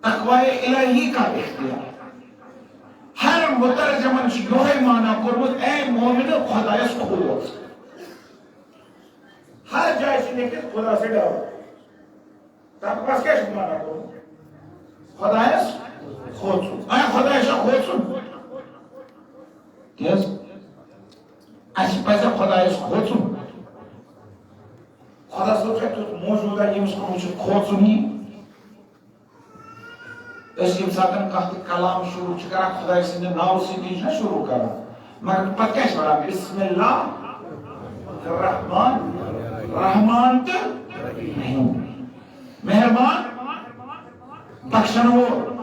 تقوی الہی کا اختیار۔ ہر مترجمن چھُ یِہوٚے معنی کوٚرمُت، اے مومنو، خۄدایس کھوژ۔ ہر جایہِ چھُ لیکھِتھ، "خدا سے ڈرو"۔ تقویٰ کیٛاہ چھُ معنی کوٚرمُت؟ خۄدایس کھوژُن۔ اے خۄدایس چھا کھوژُن؟ کیٛازِ؟ اَسہِ پَزِ خۄدایس کھوژُن۔ خۄدا صٲب چھا تیُتھ موجوٗدا، ییٚمِس کُن وٕچھِتھ کھوژُن یی؟ أسۍ ییٚمہِ ساتہٕ کانٛہہ تہِ کلام شروٗع چھِ کران، خۄداے سٕنٛدِ ناوٕ سۭتی چھِنہ شروٗع کران، مگر پتہٕ کیٛاہ چھِ وَنان؟ بسم اللہ الرحمن، رحمان تہٕ رحیم۔ مہربان، بخشن وول،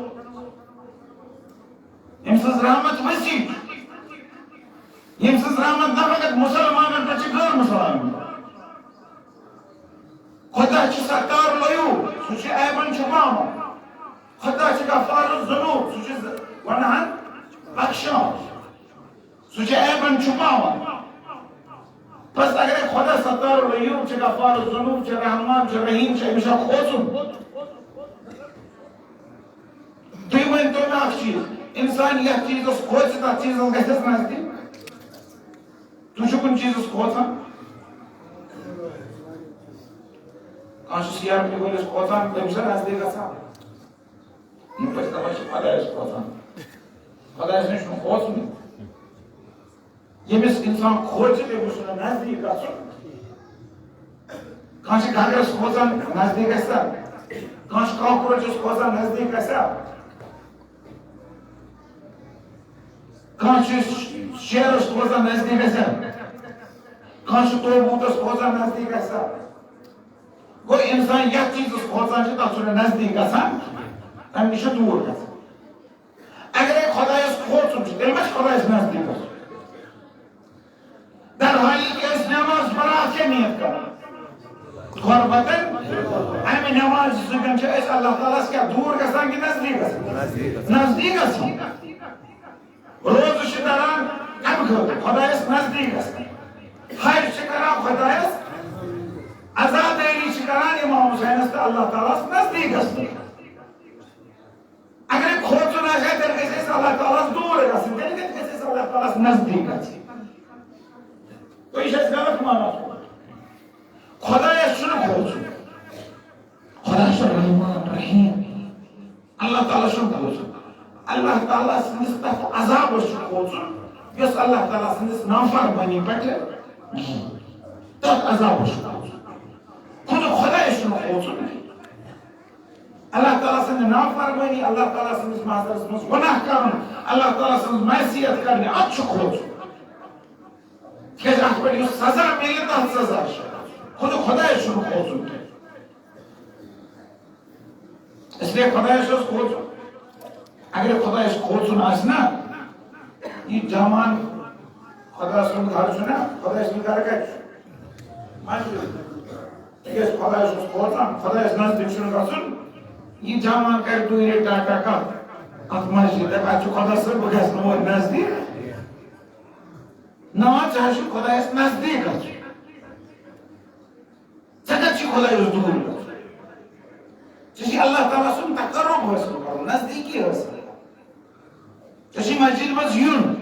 ییٚمہِ سٕنٛز رحمت وسیع چھِ، ییٚمہِ سٕنٛز رحمت نہ فقط مُسلمانن پٮ۪ٹھ چھِ، غٲر مُسلمانن پٮ۪ٹھ۔ خۄدا چھُ ستار العیوب، سُہ چھُ عیبن چھُپاوان۔ خۄدا چھُ غفار الذنوب، سُہ چھُ ز-، گۄناہن بخشان۔ سُہ چھُ عیبن چھُپاوان۔ بس اگرے خۄدا ستار العیوب چھُ، غفار الذنوب چھُ، رحمان چھُ، رحیم چھُ، أمِس چھا کھوژُن؟ تُہۍ ؤنۍ تو مےٚ اکھ چیٖز، انسان یتھ چیٖزس کھوژِ، تتھ چیٖزس گژھٮ۪س نزدیٖک؟ تُہۍ چھِو کُنہِ چیٖزس کھوژان؟ کانٛہہ چھُ سیرپی وٲلِس کھوژان، تٔمِس چھا نزدیٖک گژھان؟ یِم پٔزۍ دَپان چھِ خۄدایَس کھوژان۔ خۄدایَس نِش چھُنہٕ کھوژُن۔ ییٚمِس اِنسان کھوژِ، تٔمِس چھُنہٕ نزدیٖک گژھُن۔ کانٛہہ چھِ گگرَس کھوژان، نزدیٖک گژھِ سا؟ کانٛہہ چھُ کاکروچَس کھوژان، نزدیٖک گژھِ سا؟ کانٛہہ چھُ شیرَس کھوژان، نزدیٖک گژھِ سا؟ کانٛہہ چھُ توبوٗتَس کھوژان، نزدیٖک گژھِ سا؟ گوٚو، اِنسان یَتھ چیٖزَس کھوژان چھُ، تَتھ چھُنہٕ نزدیٖک گژھان، تَمہِ نِش چھُ دوٗر گژھان۔ اگرے خۄدایَس کھوژُن چھُ، تیٚلہِ ما چھُ خۄدایَس نزدیٖک گژھُن؟ در حالی کہ أسۍ نٮ۪ماز پَران، اَتھ کیٛاہ نیت کران؟ قربتن۔ اَمہِ نٮ۪مازِ سۭتۍ چھِ أسۍ اللہ تعالیٰ ہَس کیٛاہ دوٗر گژھان کِنہٕ نزدیٖک گژھان؟ نزدیٖک گژھان۔ نزدیٖک گژھان۔ روزٕ چھِ دَران کَمہِ خٲطرٕ؟ خۄدایَس نزدیٖک گژھنہٕ۔ حج چھِ کران خۄدایَس، عزادٲری چھِ کران اِمام حُسینَس تہٕ اللہ تعالیٰ ہَس نزدیٖک گژھنہٕ۔ اگرے کھوژُن آسہِ ہا، تیٚلہِ گژھِ اَسہِ اللہ تعالیٰ ہَس دوٗر گژھُن، تیٚلہِ کَتہِ گژھِ اَسہِ اللہ تعالیٰ ہَس نزدیٖک گژھُن؟ تُہۍ چھِ اَسہِ غلط مانان۔ خۄدایَس چھُنہٕ کھوژُن۔ خۄدا چھُ رحمان رحیٖم۔ اللہ تعالیٰ چھُنہٕ کھوژُن۔ اللہ تعالیٰ سٕنٛدِس تَتھ عذابَس چھُ کھوژُن، یۄس اللہ تعالیٰ سٕنٛدِس نافرمٲنی پٮ۪ٹھ یی۔ تَتھ عذابَس چھُ کھوژُن۔ خود خۄدایَس چھُنہٕ کھوژُن۔ اللہ تعالیٰ سٕنٛدِ نافرمٲنی، اللہ تعالیٰ سٕنٛدِس محضرَس منٛز گۄناہ کَرُن، اللہ تعالیٰ سٕنٛز معصیت کَرنہِ، اَتھ چھُ کھوژُن۔ تِکیٛازِ اَتھ پٮ۪ٹھ یُس سزا میلہِ، تَتھ سزا چھُ۔ خود خۄدایَس چھُنہٕ کھوژُن کینٛہہ۔ اس لیے خۄدایَس اوس کھوژُن۔ اگر خۄدایَس کھوژُن آسہِ نا، یہِ جوان خۄدا سُنٛد گَرٕ چھُ نا، خۄداے سُنٛد گَرٕ کَتہِ چھُ؟ مسجد۔ تِکیٛازِ خۄدایَس اوس کھوژان، خۄدایَس نزدیٖک چھُنہٕ گژھُن۔ یہِ جوان کَرِ دوٗرے ٹاٹا کَتھ؟ اَتھ مسجد، دَپہِ، اَتہِ چھُ خۄدا صٲب، بہٕ گژھٕ نہٕ اور نزدیٖک۔ نا، ژےٚ حظ چھُ خۄدایَس نزدیٖک گژھُن۔ ژےٚ کَتہِ چھُے خۄدایَس دوٗر گژھُن؟ ژےٚ چھُے اللہ تعالیٰ سُنٛد تقرب حٲصِل کَرُن، نزدیٖکی حٲصِل کَرُن۔ ژےٚ چھُے مسجد منٛز یُن۔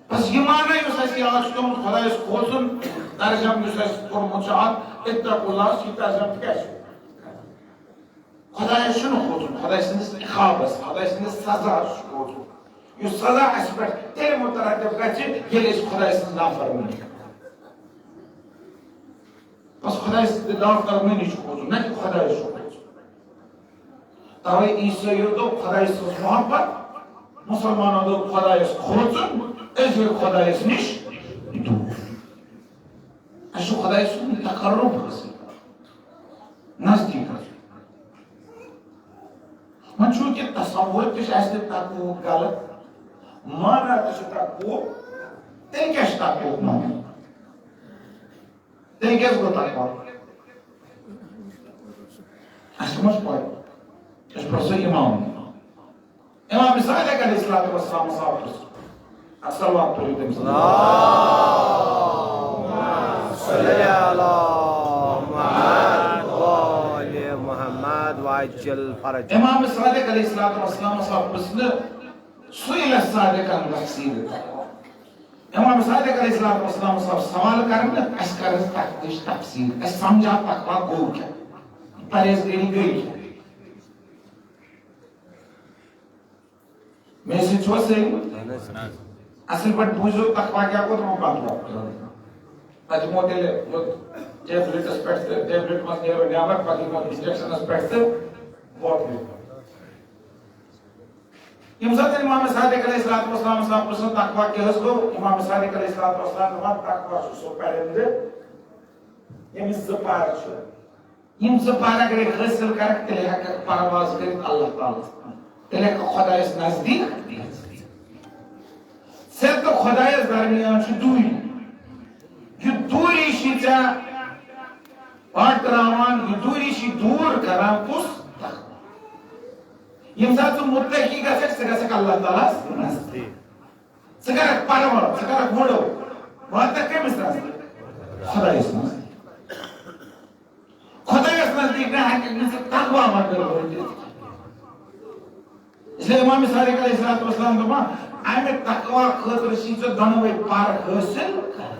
بس یہِ معنی یُس اَسہِ یاد چھُ تھوٚمُت خۄدایَس کھوژُن، ترجمہٕ یُس اَسہِ کوٚرمُت چھُ اَتھ، اتقوا اللہ، سُہ ترجمہٕ تہِ کیٛاہ چھُ؟ خۄدایَس چھُنہٕ کھوژُن، خۄداے سٕنٛدِس عقابَس، خۄداے سٕنٛدِس سزاہَس چھُ کھوژُن۔ یُس سزا اَسہِ پٮ۪ٹھ تیٚلہِ مُترتِب گژھِ، ییٚلہِ أسۍ خۄداے سٕنٛز نافرمٲنی کرو۔ بس خۄداے سٕنٛز نافرمٲنی چھُ کھوژُن، نہ کہِ خۄدایَس چھُ کھوژُن۔ توے عیسٲیو دوٚپ خۄداے سٕنٛز محبت، مُسلمانو دوٚپ خۄدایَس کھوژُن، أسۍ گٔے خۄدایَس نِش دوٗر۔ اَسہِ چھُ خۄداے سُنٛد تقرب حٲصِل کرُن، نزدیٖک گژھُن۔ وۄنۍ چوٗنٛکہِ تصوُر تہِ چھُ اَسہِ تقوہُک غلط، معنی تہِ چھُ تقوہُک، تیٚلہِ کیٛاہ چھُ تقوہُک معنی؟ تیٚلہِ کیٛاہ گوٚو تقویٰ؟ اَسہِ ما چھِ پَے؟ أسۍ پرٛژھو اِمام۔ اِمام صادق علیہ الصلوۃ والسلام صاحب پرٛژھو۔ اَکھ صلوات پٔرِو تٔمِس۔ اللہم صل علی محمد و آل محمد وعجل فرج۔ اِمام صادق علیہ الصلوۃ والسلام صاحب پرٛژھنہٕ سئل صادق عن تفسیر التقویٰ۔ اِمام صادق علیہ الصلوۃ والسلام صاحب سوال کرن نہ، اَسہِ کر حظ تقویٰ ہٕچ تفسیر، اَسہِ سمجھا تقویٰ گوٚو کیٛاہ، پرہیزگٲری گٔے کیٛاہ۔ مےٚ سۭتۍ چھُوا سٲری؟ اَصٕل پٲٹھۍ بوٗزِو تقویٰ کیٛاہ گوٚو تہٕ وۄنۍ پتہٕ وۄنۍ۔ تَتہِ دِمو تیٚلہِ یوٚت ٹیبلِٹَس پٮ۪ٹھ تہٕ ٹیبلِٹ منٛز نیرو نٮ۪بر، پتہٕ دِمو انجیکشنَس پٮ۪ٹھ تہٕ باقٕے۔ ییٚمہِ ساتہٕ امام صادق علیہ الصلوۃ والسلام صاحب پرٛژھُن تقویٰ کیٛاہ حظ گوٚو، امام صادق علیہ الصلوۃ والسلام دَپان، تقویٰ چھُ سُہ پرندٕ، ییٚمِس زٕ پر چھِ۔ یِم زٕ پر اگرے حٲصِل کرکھ، تیٚلہِ ہٮ۪ککھ پرواز کٔرِتھ اللہ تعالیٰ ہَس تام۔ تیٚلہِ ہٮ۪ککھ خۄدایَس نزدیٖک گٔژھِتھ۔ ژےٚ تہٕ خۄدایَس درمیان چھِ دوٗری۔ یہِ دوٗری چھِ ژےٚ پاٹراوان، یہِ دوٗری چھِ دوٗر کران کُس؟ تقویٰ۔ ییٚمہِ ساتہٕ ژٕ مُتقی گژھکھ، ژٕ گژھکھ اللہ تعالیٰ ہَس نزدیٖک۔ ژٕ کرکھ پرواز، ژٕ کرکھ وُڑو۔ واتکھ کٔمِس نزدیٖک؟ خۄدایَس نزدیٖک۔ خۄدایَس نزدیٖک نہ ہٮ۪ککھ نہٕ ژٕ تقویٰ وغٲر وٲتِتھ۔ اس لیے امام صادق علیہ الصلوۃ والسلام دَپان، اَمہِ تقویٰ خٲطرٕ چھِ ژےٚ دۄنوَے پر حٲصِل کرٕنۍ۔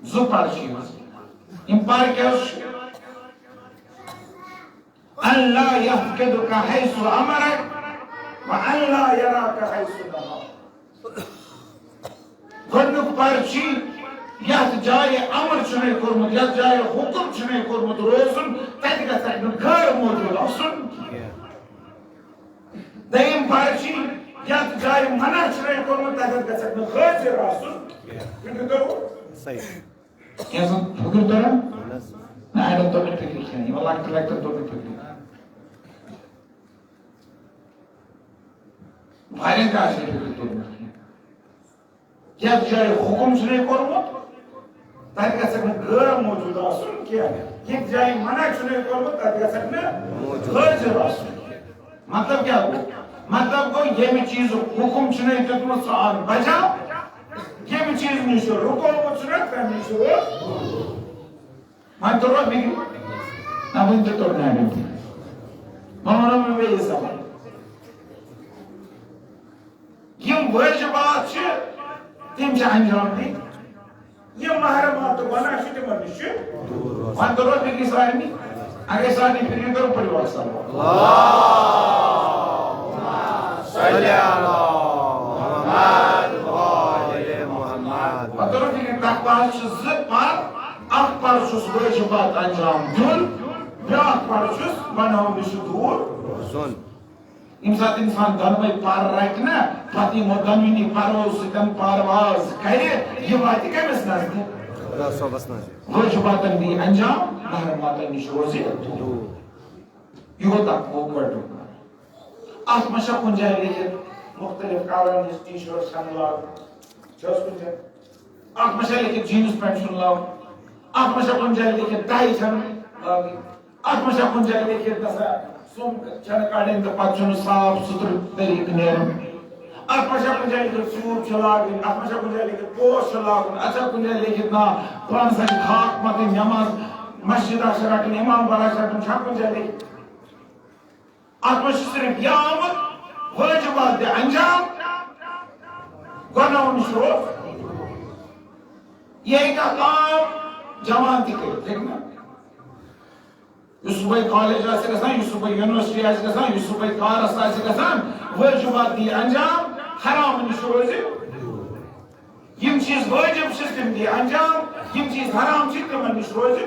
زٕ پر چھِ یِوان۔ یِم پر کیٛاہ چھِ؟ ان لا یفقدک حیث امرک و ان لا یراک حیث نہاک۔ گۄڈٕنیُک پر چھُ، یتھ جایہِ امر چھُنَے کوٚرمُت، یتھ جایہِ حکم چھُنَے کوٚرمُت روزُن، تتہِ گژھکھ نہٕ غٲر موجود آسُن۔ دوٚیِم پر چھُ، یتھ جایہِ منع چھُنَے کوٚرمُت، تتٮ۪تھ گژھکھ نہٕ حٲضِر آسُن۔ فِکرِ توٚرُو؟ صحیح۔ کینٛہہ زن فِکرِ توٚرُن؟ نہ، اَڑٮ۪ن توٚر نہٕ فِکرِ کینٛہہ، یِمن لۄکٹٮ۪ن لۄکٹٮ۪ن توٚر نہٕ فِکرِ۔ واریاہن تہِ آسہِ نہٕ فِکرِ توٚرمُت کینٛہہ۔ یتھ جایہِ حُکُم چھُنَے کوٚرمُت، تتہِ گژھکھ نہٕ غٲر موجود آسُن کینٛہہ۔ یتھ جایہِ منع چھُنَے کوٚرمُت، تتہِ گژھکھ نہٕ موجود۔ حٲضِر آسُن کینٛہہ۔ مطلب کیٛاہ گوٚو؟ مطلب گوٚو، ییٚمہِ چیٖزُک حُکُم چھُنَے دیُتمُت، سُہ اَن بجا۔ ییٚمہِ چیٖزٕ نِش ژےٚ رُکومُت چھُنَے، تَمہِ نِش ژےٚ ووت۔ وۄنۍ توٚروا فِکرِ؟ نہ، وٕنہِ تہِ توٚر نہٕ اَڑٮ۪ن۔ وۄنۍ وَنو مےٚ بیٚیہِ سوال۔ یِم وٲجِبات چھِ، تِم چھِ انجام دِنۍ۔ یِم محرمات تہٕ گۄناہ چھِ، تِمن نِش چھِ۔ وۄنۍ توٚروا فِکرِ سارنٕے؟ اگر سارنٕے فِکرِ توٚر، پٔرِو اکھ صلوات۔ اللہم صل علی محمد و آل محمد۔ وۄنۍ توٚروا فِکرِ، تقویٰ ہَس چھِ زٕ پر۔ اکھ پر چھُس وٲجِبات انجام دیُن، بیٛاکھ پر چھُس گۄناہو نِش دوٗر روزُن۔ ییٚمہِ ساتہٕ اِنسان دۄنوَے پر رَٹہِ نا، پتہٕ یِمو دۄنوٕنی پرو سۭتۍ پرواز کرِ، یہِ واتہِ کٔمِس نزدیٖک؟ خدا صٲبَس نزدیٖک۔ وٲجِباتن دی انجام، محرماتن نِش روزِ دوٗر۔ یہِ گوٚو تقویٰ گۄڈٕنیُک۔ اَتھ منٛز چھا کُنہِ جایہِ لیکھِتھ مُختٔلِف کلرن ہٕنٛز ٹی شٲرٹ چھَنہٕ لاگٕنۍ؟ چھِ حظ کُنہِ جایہِ؟ اَتھ منٛز چھا لیکھِتھ جینز پینٹ چھُنہٕ لاگُن؟ اَتھ منٛز چھا کُنہِ جایہِ لیکھِتھ ٹاے چھَنہٕ لاگٕنۍ؟ اَتھ منٛز چھا کُنہِ جایہِ لیکھِتھ نسا سُم چھَنہٕ کَڑٕنۍ تہٕ پَتہٕ چھُنہٕ صاف سُتھرٕ طریٖقہٕ نیرُن؟ اتھ ما چھا کُنہِ جایہِ لیکھِتھ سوٗٹ چھُ لاگٕنۍ، اتھ ما چھا کُنہِ جایہِ لیکھِتھ پوش چھُ لاگُن، اتھ چھا کُنہِ جایہِ لیکھِتھ نا پانس آسہِ خاک متٕنۍ، نٮ۪ماز مسجد آسہِ رٹٕنۍ، امام بڑا چھُ رٹُن، چھا کُنہِ جایہِ لیکھِتھ؟ اتھ منٛز چھُ صرف یہِ آمُت، وٲجبات دِ انجام، گۄناہو نِش روز۔ یہِ ہیٚکہِ اکھ عام جوان تہِ کٔرِتھ، ہیٚکہِ نا؟ یُس صُبحٲے کالج آسہِ گژھان، یُس صُبحٲے یونیورسٹی آسہِ گژھان، یُس صُبحٲے کارس آسہِ گژھان، وٲجبات دِ انجام، حرام نِش روزِ۔ یِم چیٖز وٲجب چھِ، تِم دِ انجام، یِم چیٖز حرام چھِ، تِمن نِش روزِ۔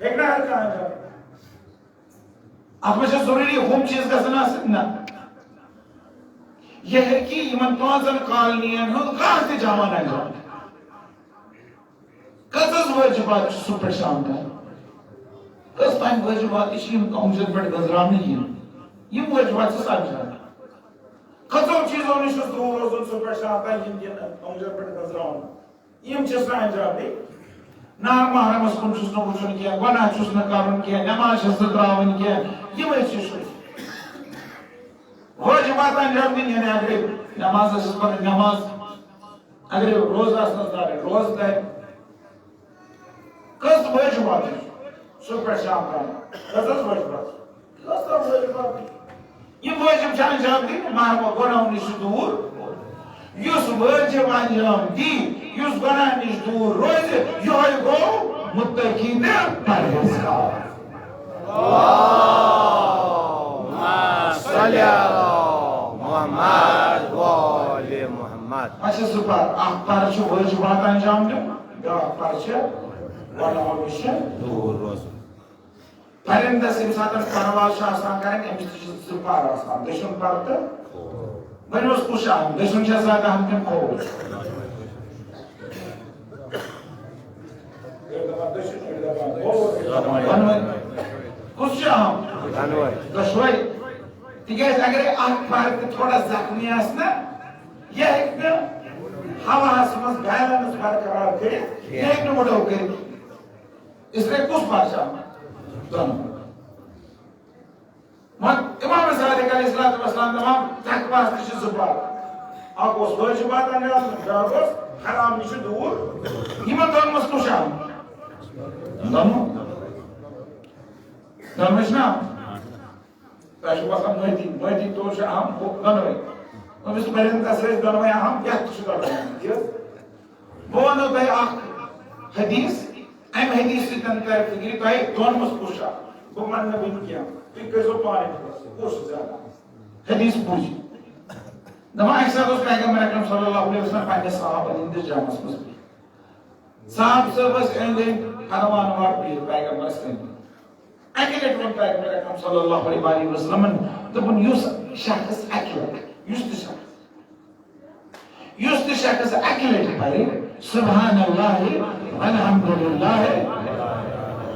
ہیٚکہِ نا ہر کانٛہہ انجام؟ اتھ منٛز چھا ضروٗری ہُم چیٖز گژھن آسٕنۍ؟ نہ۔ یہِ ہیٚکہِ یِمن پانٛژن کالنین ہُنٛد کانٛہہ تہِ جوان انجام۔ کٔژ حظ وٲجبات چھِ صُبح پٮ۪ٹھ شام تام؟ کٔژ تام وٲجبات تہِ چھِ یِم کمزور پٮ۪ٹھ گٔنزراونہٕ یِن؟ یِم وٲجبات چھِ سمجھان۔ کٔژو چیٖزو نِش چھُس دوٗر روزُن صُبح پٮ۪ٹھ شام تام یِم دِن کمزور پٮ۪ٹھ گٔنزراونہٕ؟ یِم چھِس نہٕ انجام دِنۍ۔ نار محرمس کُن چھُس نہٕ وٕچھُن کینٛہہ، گۄناہ چھُس نہٕ کرُن کینٛہہ، نٮ۪ماز چھَس نہٕ تراوٕنۍ کینٛہہ، یِمے چیٖز چھُس۔ وٲجبات انجام دِنۍ، یعنی اگرے نٮ۪ماز ٲسٕس پرٕنۍ، نٮ۪ماز، اگرے روزٕ آسنَس دارٕنۍ، روزٕ دارِ۔ کٔژ وٲجبات چھِ؟ صُبح پٮ۪ٹھ شام تام۔ کٔژ حظ وٲجبات چھِ؟ کٔژ تام وٲجبات چھِ؟ یِم وٲجب چھِ انجام دِنۍ، محرم گۄناہو نِش چھُ دوٗر۔ یُس وٲجب انجام دی، یُس گۄناہ نِش دوٗر روزِ، یِہوٚے گوٚو مُتقی تہٕ پرہیزگار۔ اللہم صل علی محمد و آل محمد۔ اچھا، زٕ پَر۔ اکھ پَر چھُ وٲجبات انجام دیُن، بیٛاکھ پَر چھُ گۄناہو نِش دوٗر روزُن۔ پرندس ییٚمہِ ساتہٕ پرواز چھُ آسان کرٕنۍ، أمِس تہِ چھِ زٕ پَر آسان، دٔچھُن پَر تہٕ ؤنِو حظ، کُس چھُ اہم؟ دٔچھُن چھا زیادٕ اہم کِنہٕ کھووُر؟ دۄنوَے۔ کُس چھُ اہم؟ دۄنوَے۔ دۄشوَے۔ تِکیٛازِ اگرے اکھ پَر تہِ تھوڑا زخمی آسہِ نا، یہِ ہیٚکہِ نہٕ ہواہَس منٛز بیلنس برقرار کٔرِتھ، یہِ ہیٚکہِ نہٕ مُڈو کٔرِتھ۔ اس لیے کُس پَر چھُ اہم؟ دۄنوَے۔ وۄنۍ امام صادق علیہ الصلوۃ والسلام دپان، تقواہس تہِ چھِ زٕ پَر۔ اکھ اوس وٲجبات انجام، بیٛاکھ اوس حرام نِش دوٗر۔ یِمن دۄن منٛز کُس چھُ اہم؟ دۄنوَے۔ دۄنوَے چھِنہ اہم؟ تۄہہِ چھُو باسان مٲتی، مٲتی طور چھُ اہم، ہُہ دۄنوَے۔ أمِس پرندس ٲسۍ دۄنوَے اہم، یتھ تہِ چھُ دۄنوَے اہم۔ یہِ بہٕ وَنو تۄہہِ اکھ حدیث، اَمہِ حدیث سۭتۍ تَرِ فِکرِ تۄہہِ دۄن منٛز کُس چھُ اَکھ۔ بہٕ وَنہٕ نہٕ وٕنہِ کینٛہہ، تُہۍ کٔرۍزیو پانَے فٲصلہٕ، کُس چھُ زیادٕ اَہَم۔ حدیث بوٗزِو۔ دَپان، اَکہِ ساتہٕ اوس پیغمبر اکرم صلی اللہ علیہ وسلم پنٛنِس صحابن ہٕنٛدِس جمعس منٛز بِہِتھ۔ صحابہٕ صٲب ٲسۍ أنٛدۍ أنٛدۍ فرمان وار بِہِتھ پیغمبرس أنٛدۍ أنٛدۍ۔ اَکہِ لَٹہِ ووٚن پیغمبر اکرم صلی اللہ علیہ وسلمن، دوٚپُن، یُس شخص اَکہِ لَٹہِ، یُس تہِ شخص یُس تہِ شخص اَکہِ لَٹہِ پَرِ، سبحان اللہ والحمدللہ،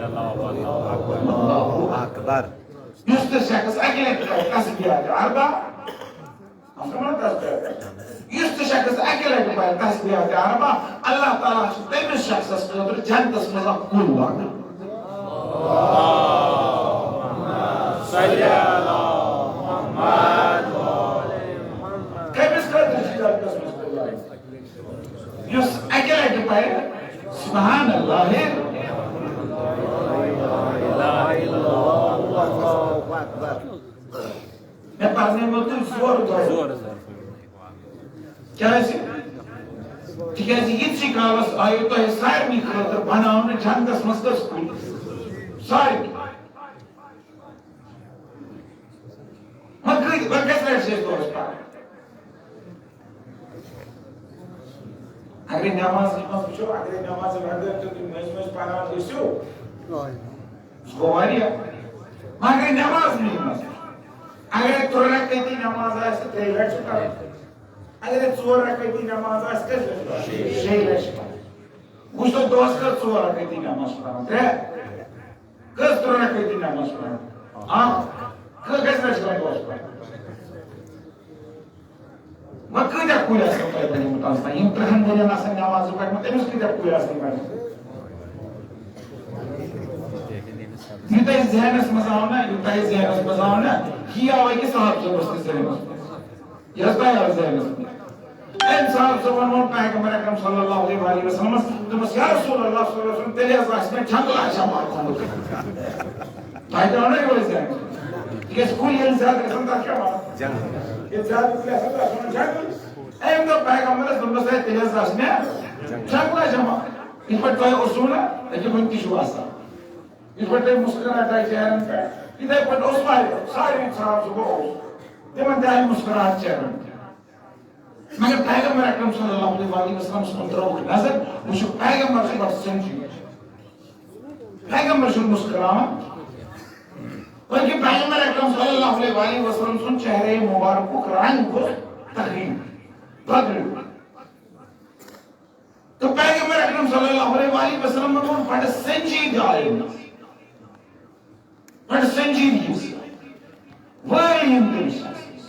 واللہ اکبر۔ یُس تہِ شخص اَکہِ لَٹہِ پَرِ تسبیحات اربع، اَتھ وَنان تسبیحات۔ یُس تہِ شخص اَکہِ لَٹہِ پَرِ تسبیحات اربع، اللہ تعالیٰ چھُ تٔمِس شخصس خٲطرٕ جنتس منٛز اکھ کُل لاگان۔ کٔمِس خٲطرٕ چھُ جنتس منٛز کُل لاگان؟ یُس اَکہِ لَٹہِ پَرِ، سبحان اللہ۔ مےٚ پَرنٲومو تُہۍ زورٕ دورٕ۔ کیٛازِ؟ تِکیٛازِ یِتھسٕے کالَس آیو تۄہہِ سارنٕے خٲطرٕ بَناونہٕ جنتَس منٛز کٔژ کُلۍ؟ سارنٕے۔ وۄنۍ کۭتۍ، وۄنۍ کٔژِ لَٹہِ چھِ أسۍ دۄہَس پَران؟ اگرے نماز منٛز وٕچھو، اگرے نماز رنٛگہٕ تہٕ تُہۍ مٔنٛزۍ مٔنٛزۍ پران ٲسِو، سُہ گوٚو واریاہ۔ مگر نماز منٛز، اگرے ترٛےٚ رکعتی نماز آسہِ، ترٛیٚیہِ لٹہِ چھُ پران۔ اگرے ژور رکعتی نماز آسہِ، کٔژِ لٹہِ چھُ پران؟ شیٚیہِ لٹہِ چھُ پران۔ وٕچھ تو، دۄہس کٔژ ژور رکعتی نماز چھُ پران؟ ترٛےٚ۔ کٔژ ترٛےٚ رکعتی نماز چھِ پران؟ اکھ۔ کٔژ لٹہِ چھِ پران دۄہس پران؟ وۄنۍ کۭتیٛاہ کُلۍ آسن تۄہہِ بنیمٕتۍ آز تام؟ یِم ترٕٛہن ؤرین آسن نمازٕ پرمٕژ، أمِس کۭتیٛاہ کُلۍ آسن پرمٕتۍ؟ یوٗتاہ یہِ ذہنس منٛز آو نہ، یوٗتاہ یہِ ذہنس منٛز آو نہ، یہِ آو أکِس صاحب صٲبس تہِ ذہنس منٛز۔ یۄس تۄہہِ آز ذہنس منٛز۔ أمۍ صاحب صٲبن ووٚن پیغمبر اکرم صلی اللہ علیہ وآلہ وسلمس، دوٚپمس، "یا رسول اللہ صلی اللہ علیہ وسلم، تیٚلہِ حظ آسہِ مےٚ جنگلہ جمع کوٚرمُت۔" تۄہہِ تہِ آو نا یِہوٚے ذہنس منٛز؟ تِکیٛازِ کُلۍ ییٚلہِ زیادٕ گژھن، تَتھ کیٛاہ وَنان؟ جنگل۔ ییٚلہِ زیادٕ کُلۍ آسن، تَتھ وَنان جنگل۔ أمۍ دوٚپ پیغمبرس، دوٚپمس، "ہے، تیٚلہِ حظ آسہِ مےٚ جنگلہ جمع۔" یِتھ پٲٹھۍ تۄہہِ اوسوٕ نا، أکیٛاہ وٕنہِ تہِ چھُو آسان۔ یِتھ پٲٹھۍ تۄہہِ مسکراہٹ آیہِ چہرن پٮ۪ٹھ، یِتھَے پٲٹھۍ اوس واریاہ، ساروٕے صاحب صُبح اوس۔ تِمن تہِ آیہِ مسکراہٹ چہرن پٮ۪ٹھ۔ مگر پیغمبر اکرم صلی اللہ علیہ وآلہ وسلم صٲبن ترٲوٕکھ نظر، وٕچھِو پیغمبر چھُ بڑٕ سنجیٖد۔ پیغمبر چھُنہٕ مسکراوان۔ بلکہ پیغمبر اکرم صلی اللہ علیہ وآلہ وسلم سُنٛد چہرے مبارکُک رنگ گوٚو تغییر، بدلیو۔ تہٕ پیغمبر اکرم صلی اللہ علیہ وآلہ وسلم ووٚن بڑٕ سنجیدٕ آیہِ منٛز، بڑٕ سنجیدگی سۭتۍ۔ وٲلۍ یِم تٔمِس آسنَس۔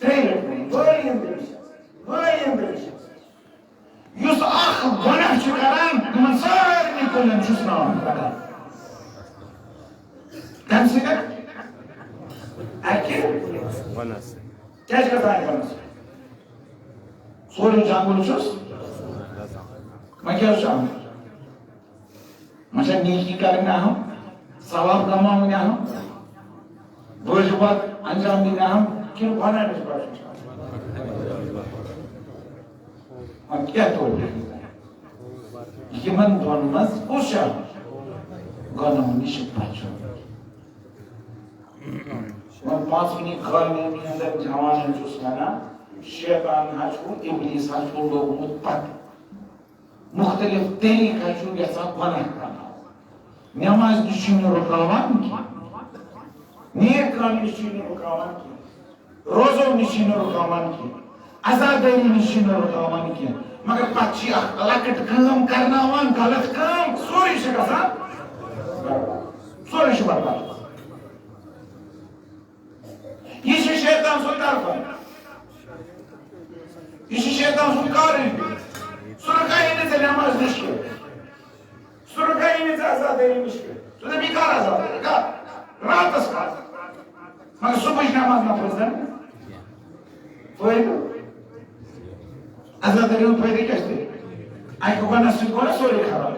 ترٛیٚیہِ لٹہِ ووٚن، وٲلۍ یِم تٔمِس آسنَس۔ وٲلۍ یِم تٔمِس آسنَس۔ یُس اکھ گۄناہ چھُ کران، تِمن سارنٕے کُلٮ۪ن چھُس ناو پکان۔ کمہِ سۭتۍ؟ اکہِ گۄناہ سۭتۍ۔ کیٛاہ چھِ گژھان اَمہِ گۄناہ سۭتۍ؟ سورُے جنگل چھُس۔ وۄنۍ کیٛاہ چھُ اَنُن؟ وۄنۍ چھا نیکی کرٕنۍ اہم، ثواب کماوٕنۍ اہم، وٲجبات انجام دِنۍ اہم، کِنہٕ گۄناہ نِش بچُن چھُ اہم؟ وۄنۍ کیٛاہ توٚر؟ یِمن دۄن منٛز کُس چھُ اہم؟ گۄناہو نِش بچُن۔ وۄنۍ پانٛژھ وٕنی خٲلی نیٖندر جوانن چھُس ونان، شیطان ہا چھُ، ابلیس ہا چھُ لوٚگمُت پتہٕ۔ مختلف طریقہ چھُ یژھان گۄناہ کرناوُن۔ نماز نِش چھُنہٕ رُکاوان کینٛہہ، نیک کامہِ نِش چھُنہٕ رُکاوان کینٛہہ، روزو نِش چھُنہٕ رُکاوان کینٛہہ، عزادٲری نِش چھُنہٕ رُکاوان کینٛہہ، مگر پتہٕ چھِ اکھ لۄکٕٹ کٲم کرناوان، غلط کٲم، سورُے چھُ گژھان برباد، سورُے چھُ برباد۔ یہِ چھُ شیطان سُنٛد طرفہٕ۔ یہِ چھُ شیطان سُنٛد کارٕے۔ سُہ رُکایہِ نہٕ ژےٚ نٮ۪ماز نِش کینٛہہ۔ سُہ رُکایہِ نہٕ ژےٚ عزادٲری نِش کینٛہہ۔ ژٕ دَپہِ، "یہِ کر عزادٲری؟ کر؟ راتس کر؟" مگر صُبحٕچ نٮ۪ماز نہ پٔرزن۔ فٲیدٕ؟ عزادٲری ہُنٛد فٲیدٕ کیٛاہ چھُ تیٚلہِ؟ اَکہِ گۄناہ سۭتۍ گوٚو نا سورُے خراب۔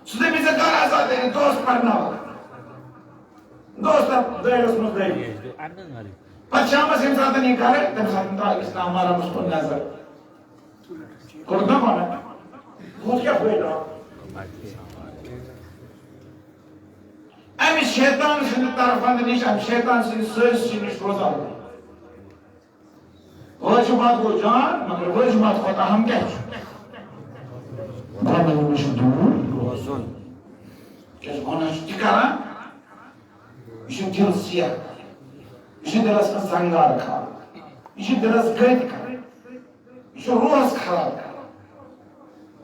سُہ دَپہِ، "ژےٚ کر عزادٲری؟ دۄہس پرناوکھ۔" دوستن دٲیرس منٛز دٲری۔ پتہٕ شامس ییٚمہِ ساتہٕ یہِ کرے، تَمہِ ساتہٕ ترٛاو أکِس نامحرمس کُن نظر۔ کوٚر نا وَنان؟ ہُتھ کیٛاہ فٲیدٕ آو؟ اَمہِ شیطان سٕنٛدِ طرفہٕ نِش، اَمہِ شیطان سٕنٛدِ سٲزشہِ نِش روزان۔ وٲجِبات گوٚو جان، مگر وٲجِبات کھۄتہٕ اہم کیٛاہ چھُ؟ گۄناہو نِش دوٗر روزُن۔ کیٛازِ گۄناہ چھُ تہِ کران، یہِ چھُ دِل سیاہ کران، یہِ چھُ دِلس منٛز زنگار کھالان، یہِ چھُ دِلس گٔدۍ کران، یہِ چھُ روح خراب کران۔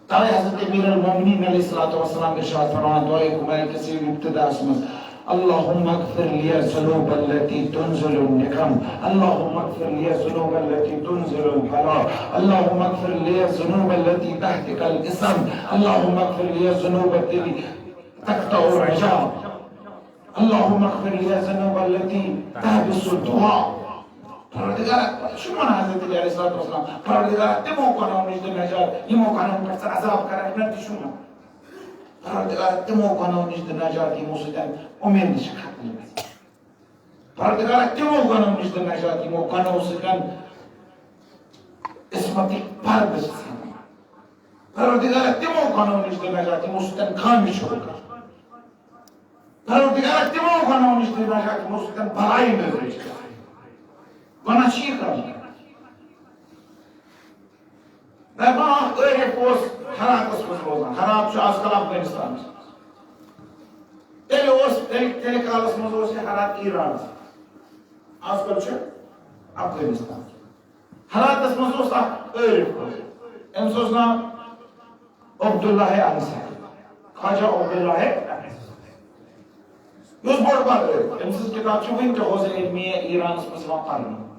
توے حضرت امیر المومنین علیہ الصلوۃ والسلام ارشاد فرمان، دعائے کمائے کثیر ابتداء منٛز، "اللهم اغفر لي الذنوب التي تنزل النقم، اللهم اغفر لي الذنوب التي تنزل البلاء، اللهم اغفر لي الذنوب التي تهتك الاسم، اللهم اغفر لي الذنوب التي تقطع الرجاء، اللهم اغفر لي الذنوب التي تحبس الدعاء۔" پروردگارا، چھُ وَنان حضرت علی علیہ الصلوۃ والسلام، پروردگارا، تِمو گۄناہو نِش دِ نجات، یِمو گۄناہن پٮ۪ٹھ ژٕ عذاب کرکھ، نہ تہِ چھُ وَنان۔ پروردگارا، تِمو گۄناہو نِش دِ نجات، یِمو سۭتۍ اُمید چھِ ختم گژھان۔ پروردگارا، تِمو گۄناہو نِش دِ نجات، یِمو گۄناہو سۭتۍ عصمتٕکۍ پردٕ چھِ ژھٮ۪نان۔ پروردگارا، تِمو گۄناہو نِش دِ نجات، یِمو سۭتۍ خٲمی چھِ رُکان۔ پروردگارا، تِمو گۄناہو نِش دِ نجات، یِمو سۭتۍ بلایہِ نٲزِل چھِ گژھان۔ گۄناہ چھِ یہِ کران۔ دَپان اکھ عٲرِف اوس ہراتس منٛز روزان۔ ہرات چھُ آز کل افغٲنِستانس منٛز۔ تیٚلہِ اوس، تیٚلہِ، تیٚلہِ کالس منٛز اوس یہِ ہرات ایرانس۔ آز کل چھُ افغٲنِستان۔ ہراتس منٛز اوس اکھ عٲرِف۔ أمِس اوس ناو عبداللہ انصاری، خواجہ عبداللہ انصاری۔ یہِ اوس بوٚڑ بار عٲرِف۔ أمۍ سٕنٛز کِتاب چھِ وٕنہِ تہِ حوزے علمیہ ایرانس منٛز یِوان پرنہٕ۔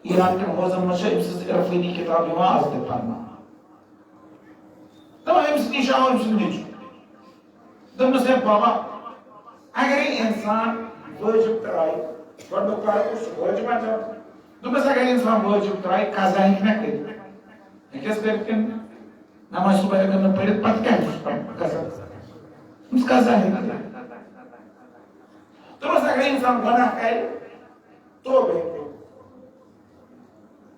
ایران کٮ۪ن حوزن منٛز چھِ أمۍ سٕنٛز عرفٲنی کِتاب یِوان از تہِ پرنہٕ۔ تہٕ أمِس نِش آو أمۍ سُنٛد نیٚچُو۔ دوٚپنَس، "ہے بابا، اگرے انسان وٲجِب ترٛایہِ، گۄڈٕنیُک فرض اوس واجب ادا۔ دوٚپمَس، اگر اِنسان واجب ترٛایہِ، قضا ہیٚکہِ نہ کٔرِتھ؟ ہیٚکٮ۪س کٔرِتھ کِنہٕ نہ؟ نماز صبح ہیٚکن نہٕ پٔرِتھ، پتہٕ کیٛاہ چھُس پران قضا؟ دوٚپمَس، قضا ہیٚکہِ کٔرِتھ۔ دوٚپمَس، اگر اِنسان گۄناہ کرِ، توبہٕ ہیٚکہِ کٔرِتھ۔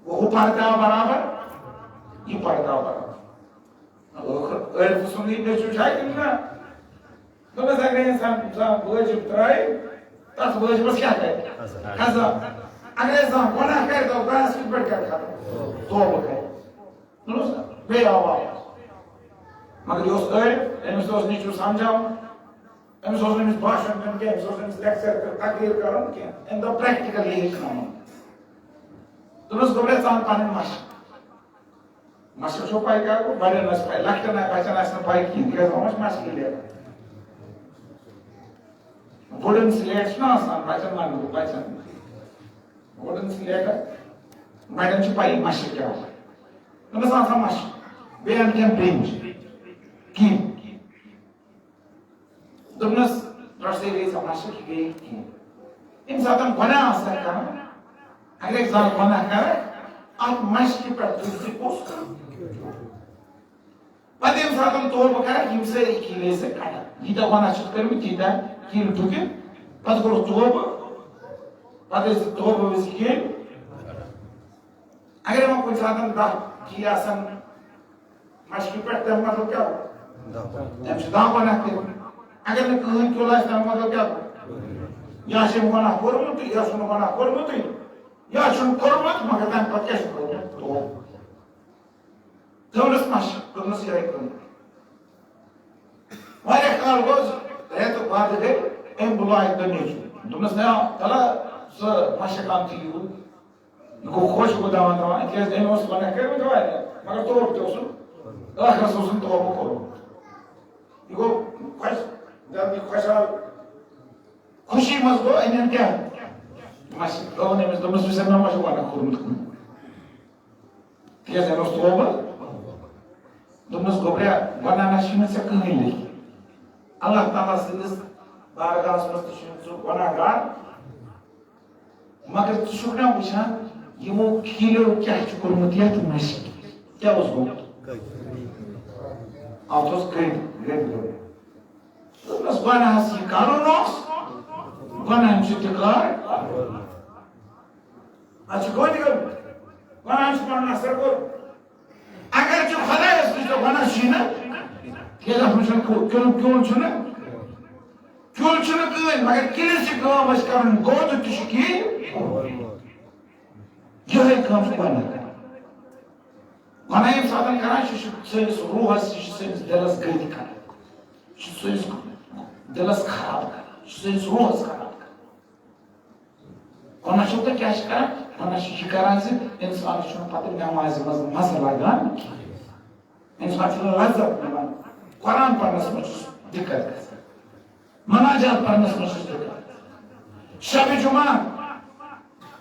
گوٚو، ہُہ پردٕ آو برابر، یہِ پردٕ آو برابر۔ ٲخر عٲرفہٕ سُنٛدٕے نیٚچوٗ چھا کِنہٕ نہ؟ دوٚپمَس، اگر اِنسان، اِنسان وٲجِب ترٛایہِ، تَتھ وٲجِبَس کیٛاہ کَرِ؟ قضا۔ قضا۔ اگر اِنسان گۄناہ کَرِ، تہٕ گۄناہَس کِتھ پٲٹھۍ کَرِ ختم؟ توبہٕ کَرِ۔ دوٚپمَس، بیٚیہِ آو واپَس۔ مگر یہِ اوس عٲرِف، أمِس اوس نیٚچوٗ سَمجھاوُن، أمِس اوس نہٕ أمِس بھاشَن دیُن کینٛہہ، أمِس اوس نہٕ أمِس لیکچر کَرُن کینٛہہ، أمۍ دوٚپ پرٛیکٹِکٔلی ہیٚچھناوُن۔ دوٚپمَس، گوٚبرا، ژٕ اَن پَنٕنۍ مَشق۔ مَشق چھو پَے کیٛاہ گوٚو؟ بَڑٮ۪ن ٲس پَے، لۄکٹٮ۪ن آسہِ، بَچَن آسہِ نہٕ پَے کِہیٖنۍ، تِکیٛازِ یِمَن چھِ مَشقٕے لیکھان۔ وُڈٕن سلیٹ چھُنہ آسان بَچَن وَنہٕ بہٕ، بَچَن۔ وُڈٕن سلیٹ، بَڑٮ۪ن چھِ پَیی مَشق کیٛاہ آسان۔ دوٚپمَس، آسان مَشق، بیٚیہِ اَن کینٛہہ بیٚنچ، کِہیٖنۍ۔ دوٚپنَس، رۄسَے گٔے ژےٚ مَشق، یہِ گٔے کِہیٖنۍ۔ ییٚمہِ ساتہٕ گۄناہ آسَکھ کَران، اگر أکۍ زَن گۄناہ کَرَکھ، اَتھ مَشقہِ پٮ۪ٹھ تُج ژٕ کُس؟ پَتہٕ ییٚمہِ ساتہٕ توبہٕ کَرَکھ، یِم سٲری کِلۍ ٲسۍ ژےٚ کَڑان۔ ییٖتیٛاہ گۄناہ چھِتھ کٔرمٕتۍ، تیٖتیٛاہ کِلۍ ٹُکِتھ، پَتہٕ کوٚرُکھ توبہٕ، پَتہٕ ٲسۍ توبہٕ وِزِ کِلۍ۔ اگر وۄنۍ کُنہِ ساتہٕ دَہ کِلۍ آسَن، مَشقہِ پٮ۪ٹھ، تَمیُک مطلب کیٛاہ گوٚو؟ دَہ۔ تٔمۍ چھِ دَہ گۄناہ کٔرمٕتۍ۔ اگر نہٕ کٕہٕنۍ کیُل آسہِ، تَمیُک مطلب کیٛاہ گوٚو؟ یا چھِ أمۍ گۄناہ کوٚرمُتٕے، یا چھُنہٕ گۄناہ کوٚرمُتٕے، یا چھُنہٕ کوٚرمُت، مگر تَمہِ پَتہٕ کیٛاہ چھُ کوٚرمُت؟ توبہٕ۔ تھٲونَس مَشق، دوٚپنَس یِہوٚے کٲم۔ واریاہ کال گوٚو، رٮ۪تہٕ بعد گٔے، أمۍ بُلایہِ تہٕ نیٚچوٗ۔ دوٚپنَس، ہے، تَلہ، سُہ مَشق آمتُے یوٗر۔ یہِ گوٚو خۄش، گوٚو دَوان دَوان، کیٛازِ أمۍ اوس گۄناہ کٔرمٕتۍ واریاہ، مگر توبہٕ تہِ اوسُن، ٲخرَس اوسُن توبہٕ کوٚرمُت۔ یہِ گوٚو خۄش، دَپ یہِ خۄشحال، خوشی منٛز گوٚو أمۍ کیٛاہ؟ مَشق۔ دوٚپُن أمِس، دوٚپمَس، وٕچھ سا، مےٚ ما چھُ گۄناہ کوٚرمُت کُنہِ؟ تِکیٛازِ أمۍ اوس توبہٕ۔ دوٚپمَس، گوٚبریا، گۄناہ نہ چھُنہٕ ژےٚ کٕہٕنۍ لیکھِتھ۔ اللہ تعالیٰ سٕنٛدِس بارگاہَس منٛز تہِ چھُنہٕ ژٕ گۄناہ گار۔ مگر ژٕ چھُکھ نا وٕچھان، یِمو کِلیو کیٛاہ چھُ کوٚرمُت یَتھ مَشقہِ؟ کیٛاہ اوس گوٚمُت؟ اَتھ اوس گٔنٛڈۍ، گٔنٛڈۍ گوٚمُت۔ دوٚپنَس، گۄناہَس یہِ کَرُن اوس، گۄناہَن چھُ تِکرار۔ اَتھ چھُ گوٚنٛڈۍ گوٚمُت۔ گۄناہَن چھُ پَنُن اَثر کوٚرمُت۔ اگر ژٕ خۄدایَس نِش ژےٚ گۄناہ چھُے نہ، تیٚلہِ اَتھ منٛز چھُنہٕ کُ-، کیُل، کیُل چھُنہٕ، کیُل چھُنہٕ کٕہٕنۍ، مگر کِلِس چھِ کٲم اَسہِ کَرُن، گوٚد تہِ چھُ کِہیٖنۍ۔ یِہوٚے کٲم چھُ گۄناہ کَران۔ گۄناہ ییٚمہِ ساتہٕ کَران چھِ، یہِ چھُ سٲنِس روحَس، یہِ چھُ سٲنِس دِلَس گٔنٛدۍ کَران، یہِ چھُ سٲنِس دِلَس خراب کَران، یہِ چھُ سٲنِس روحَس خراب کَران۔ گۄناہ چھُو تُہۍ کیٛاہ چھِ کران؟ گۄناہ چھُ یہِ کران زِ اِنسانَس چھُنہٕ پَتہٕ نٮ۪مازِ منٛز مَزٕ لَگان کِہیٖنۍ۔ اِنسان چھُنہٕ لَذت مِلان۔ قرآن پَرنَس منٛز چھُس دِقت گژھان۔ مناجات پَرنَس منٛز چھُس دِقت۔ شَبِ جُمعہ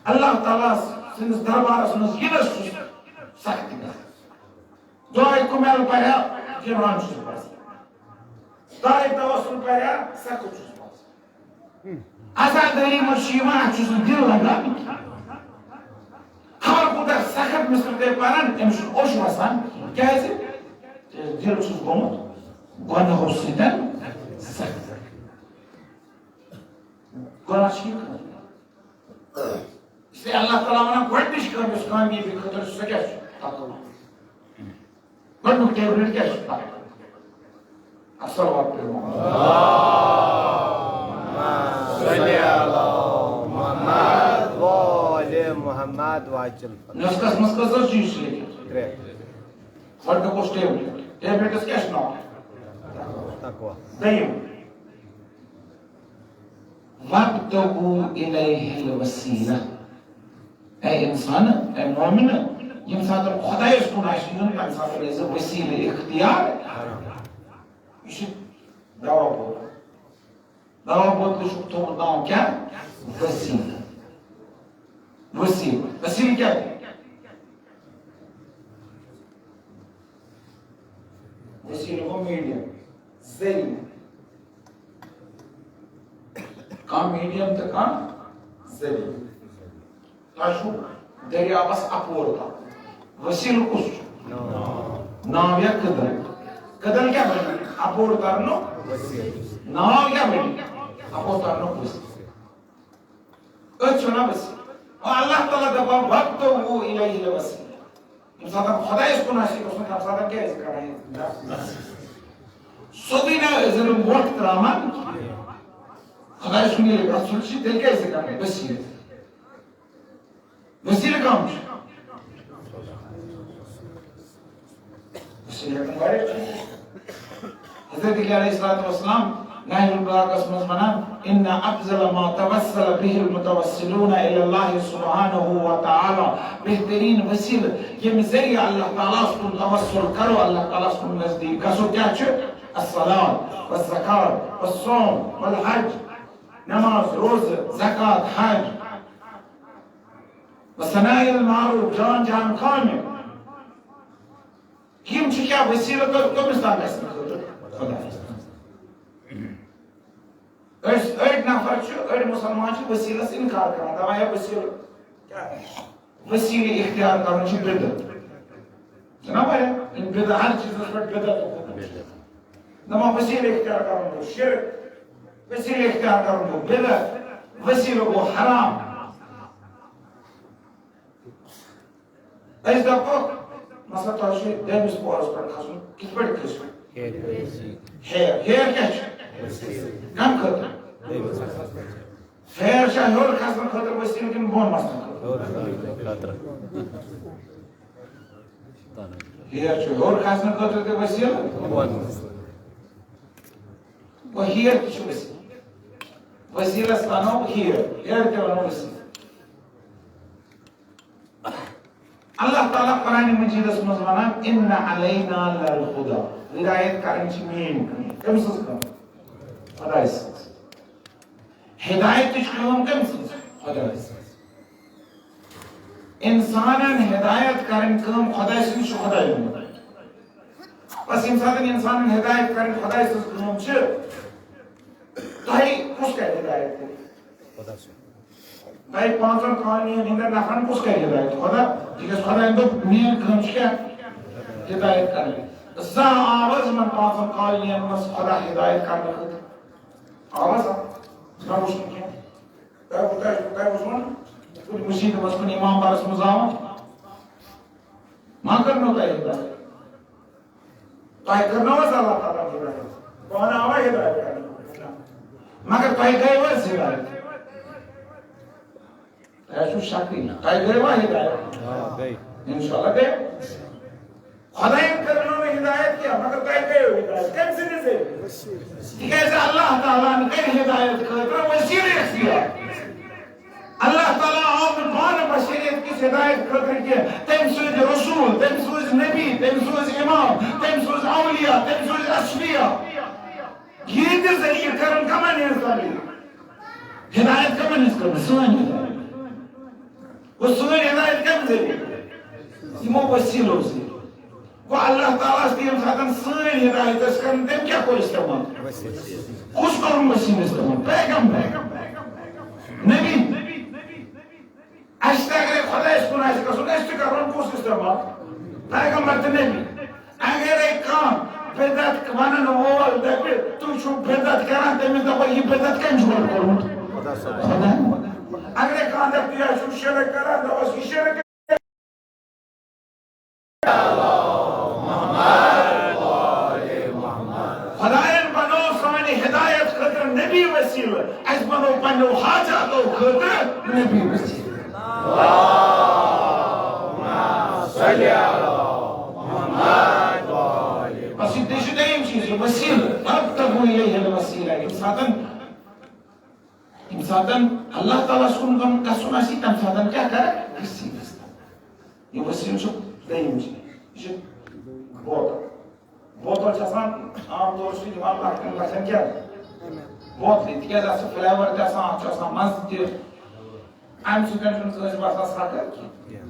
اللہ تعالیٰ سٕنٛدِس دربارَس منٛز یِنَس چھُس سَختی گژھان۔ دُعاے کُمٮ۪ل پَرِ ہا، گِران چھُس باسان۔ دُعاے توسل پَرِ ہا، سَخت چھُس باسان۔ عزادٲری منٛز چھُ یِوان، اَتھ چھُس نہٕ دِل لَگان۔ خبر کوٗتاہ سخت مِصرٕ تہِ پَران، أمِس چھُنہٕ اوٚش وَسان۔ کیٛازِ؟ کیٛازِ دِل چھُس گوٚمُت گۄناہو سۭتۍ سخت۔ گۄناہ چھُ یہِ کٲم۔ اس لیے اللہ تعالیٰ وَنان، گۄڈٕنِچ کٲم یۄس کامیٲبی خٲطرٕ چھِ، سۄ کیٛاہ چھُ؟ تقویٰ۔ گۄڈٕنیُک ٹیبلِٹ کیٛاہ چھُ؟ تقویٰ۔ الصلوات پٔرِو۔ صلی علی محمد و آل محمد واجل۔ نسخس منٛز کٔژ حظ چیٖز چھِ لیکھِتھ؟ ترٛےٚ۔ گۄڈٕنیُک اوس ٹیبلِٹ۔ ٹیبلِٹس کیٛاہ چھُ ناو؟ تقویٰ۔ دوٚیِم۔ وابتغوا الیہ الوسیلہ۔ اے انسان، اے مومن، ییٚمہِ ساتہٕ خۄدایَس کُن آسہِ یُن، تَمہِ ساتہٕ ٲسۍ زِ وسیلہٕ اختیار۔ یہِ چھُ دوا بوتل۔ دوا بوتلہِ چھُکھ تھوٚومُت ناو کیٛاہ؟ وسیلہٕ۔ وسیلہٕ۔ وسیلہٕ کیٛاہ گوٚو؟ وسیلہٕ گوٚو میٖڈیم، ذٔریعہٕ۔ کانٛہہ میٖڈیم تہٕ کانٛہہ تۄہہِ چھُو دٔریاوَس اَپور تَرُن۔ وسیٖلہٕ کُس چھُ؟ ناو یا کٕدٕل؟ کٕدٕل کیٛاہ بَنہِ؟ اَپور تَرنُک۔ ناو کیٛاہ بَنہِ؟ اَپور تَرنُک وسیٖلہٕ۔ أتھۍ چھُ وَنان وسیٖلہٕ۔ اور اللہ تعالیٰ دَپان، "وَابْتَغُوا إِلَيْهِ الْوَسِيلَةَ۔" ییٚمہِ ساتہٕ خۄدایَس کُن آسہِ گژھُن، تَمہِ ساتہٕ کیٛازِ کران یہِ؟ سیوٚدُے نہ ٲسۍ زَن وۄٹھ ترٛاوان۔ خۄدایَس کُن ییٚلہِ گژھُن چھُ، تیٚلہِ کیٛازِ کران وسیٖلہٕ؟ وسیلہٕ کم چھُ؟ وسیلہٕ ہٮ۪کن واریاہ چھُ۔ حضرت علی علیہ الصلوۃ والسلام نہج البلاغس منٛز ونان، "ان افضل ما توسل به المتوسلون الی اللہ سبحانہ و تعالی"، بہترین وسیلہٕ ییٚمہِ ذریعہ اللہ تعالیٰ ہس کُن توسل کرو، اللہ تعالیٰ ہس کُن نزدیٖک گژھو، کیٛاہ چھُ؟ الصلاۃ والزکات والصوم والحج، نماز، روزٕ، زکات، حج۔ وصنائع المعروف، جان جان کامہِ۔ یِم چھِ کیٛاہ وسیلہٕ کٔر-، کٔمِس تام گژھنہٕ خٲطرٕ؟ خۄدایَس تام۔ أسۍ، أڑۍ نفر چھِ، أڑۍ مُسلمان چھِ وسیلس اِنکار کران، دَپان، "ہے، وسیلہٕ کیٛاہ؟ وسیلہٕ اختیار کرُن چھُ بدعت۔" چھُنہ واریاہ؟ یِم بدعت، ہر چیٖزس پٮ۪ٹھ بدعت حُکُم۔ دَپان، وسیلہٕ اختیار کرُن گوٚو شرک، وسیلہٕ اختیار کرُن گوٚو بدعت، وسیلہٕ گوٚو حرام۔ أسۍ دَپو، مثلاً، تۄہہِ چھُ دوٚیمِس پوہرَس پٮ۪ٹھ کھسُن، کِتھ پٲٹھۍ کھٔسِو؟ ہیٚرِ۔ ہیٚرِ، ہیٚرِ کیٛاہ چھُ؟ کَمہِ خٲطرٕ؟ دوٚیمِس۔ ہیٚرِ چھا ہیوٚر کھسنہٕ خٲطرٕ وسیلہٕ کِنہٕ بۄن وَسنہٕ خٲطرٕ؟ ہیوٚر خٲطرٕ۔ ہیٚرِ چھُ ہیوٚر کھسنہٕ خٲطرٕ تہِ وسیلہٕ۔ بۄن۔ گوٚو ہیٚرِ تہِ چھُ وسیلہٕ۔ وسیلَس وَنو ہیٚرِ، ہیٚرِ تہِ وَنو وسیلہٕ۔ اللہ تعالیٰ قرآن مجیدس منٛز ونان، "ان علینا للہدی"، ہدایت کرٕنۍ چھِ میٲنۍ کٲم۔ کٔمۍ سٕنٛز کٲم؟ خۄداے سٕنٛز۔ ہدایتٕچ کٲم کٔمۍ سٕنٛز؟ خۄداے سٕنٛز۔ انسانن ہدایت کرٕنۍ کٲم خۄداے سٕنٛز چھِ خۄداے ووٚنمُت۔ بس ییٚمہِ ساتہٕ انسانن ہدایت کرٕنۍ خۄداے سٕنٛز کٲم چھِ، تۄہہِ کُس کرِ ہدایت کٔرِتھ؟ خۄدا سُنٛد۔ تۄہہِ پانٛژن کالنین ہٕنٛدٮ۪ن نفرن کُس کرِ ہدایت؟ خۄدا۔ تِکیٛازِ خۄدایَن دوٚپ، "میٛٲنۍ کٲم چھِ کیٛاہ؟ ہدایت کرٕنۍ۔" زانٛہہ آو حظ یِمن پانٛژن کالنین منٛز خۄدا ہدایت کرنہٕ خٲطرٕ؟ آو حظ؟ نہ وُچھ نہٕ کینٛہہ۔ تۄہہِ، تۄہہِ، تۄہہِ وُچھوٕ نہٕ؟ کُنہِ مٔسجِدِ منٛز، کُنہِ امام بارس منٛز آو؟ ما کرنو تۄہہِ ہدایت؟ تۄہہِ کٔرنو حظ اللہ تعالیٰ ہدایت؟ پانہٕ آوا ہدایت کرنہٕ؟ مگر تۄہہِ گٔیوٕ حظ ہدایت؟ تۄہہِ چھُو شکٕے۔ تۄہہِ گٔیوا ہدایت؟ آ، گٔے۔ انشاءاللہ گٔیو۔ خۄدایَن کٔرنو نہٕ ہدایت کینٛہہ، مگر تۄہہِ گٔیو ہدایت۔ کٔمۍ سٕنٛدِ ذٔریعہٕ؟ تِکیٛازِ اللہ تعالیٰ ہَن کٔرۍ ہدایت خٲطرٕ وسیلہٕ اختیار۔ اللہ تعالیٰ آو نہٕ پانہٕ بشریت کِس ہدایت خٲطرٕ کینٛہہ، تٔمۍ سوٗزۍ رسول، تٔمۍ سوٗزۍ نبی، تٔمۍ سوٗزۍ امام، تٔمۍ سوٗزۍ اولیاء، تٔمۍ سوٗزۍ اصفیاء۔ یِہنٛدِ ذٔریعہٕ کٔرٕن کمن ہٕنٛز تبلیغ؟ ہدایت کمن ہٕنٛز کٔرٕن؟ سٲنۍ ہدایت۔ گوٚو سٲنۍ ہدایت کمہِ ذٔریعہٕ؟ یِمو وسیلو ذٔریعہٕ۔ گوٚو اللہ تعالیٰ ہس تہِ ییٚمہِ ساتہٕ سٲنۍ ہدایت ٲس کران، تٔمۍ کیٛاہ کوٚر استعمال؟ کُس کوٚرُن وسیلہٕ استعمال؟ پیغمبر، نبی۔ اَسہِ تہِ اگرے خۄدایَس کُن آسہِ گژھُن، أسۍ تہِ کرون کُس استعمال؟ پیغمبر تہٕ نبی۔ اگرے کانٛہہ بدعت ونن وول دپہِ، "تُہۍ چھِو بدعت کران"، تٔمِس دپو، "یہِ بدعت کٔمۍ چھُ گۄڈٕ کوٚرمُت؟" خۄدایَن۔ اگرے کانٛہہ دپہِ، "تُہۍ حظ چھِو شرک کران"، دپس، "یہِ شرک۔" خۄدایَن بنوو سانہِ ہدایت خٲطرٕ نبی وسیلہٕ، اَسہِ بنوو پننیو حاجاتو خٲطرٕ نبی وسیلہٕ۔ بس یہِ تہِ چھُ دوٚیِم چیٖز، یہِ وسیلہٕ، "وابتغوا الیہ الوسیلہ"۔ ییٚمہِ ساتَن، ییٚمہِ ساتَن اللہ تعالیٰ ہَس کُن گژھُن آسہِ، تَمہِ ساتَن کیٛاہ کَرٕ؟ وسیلہٕ استعمال۔ یہِ وسیلہٕ چھُ دوٚیِم چیٖز۔ یہِ چھِ بوتل۔ بوتل چھِ آسان، عام طور چھِ یِوان لۄکٹٮ۪ن لۄکٹٮ۪ن کیٛاہ؟ بوتلہِ، تِکیٛازِ اَتھ چھُ flavor تہِ آسان، اَتھ چھُ آسان مَزٕ تہِ۔ اَمہِ سۭتۍ چھُنہٕ کٲنٛسہِ باسان سَخت کینٛہہ۔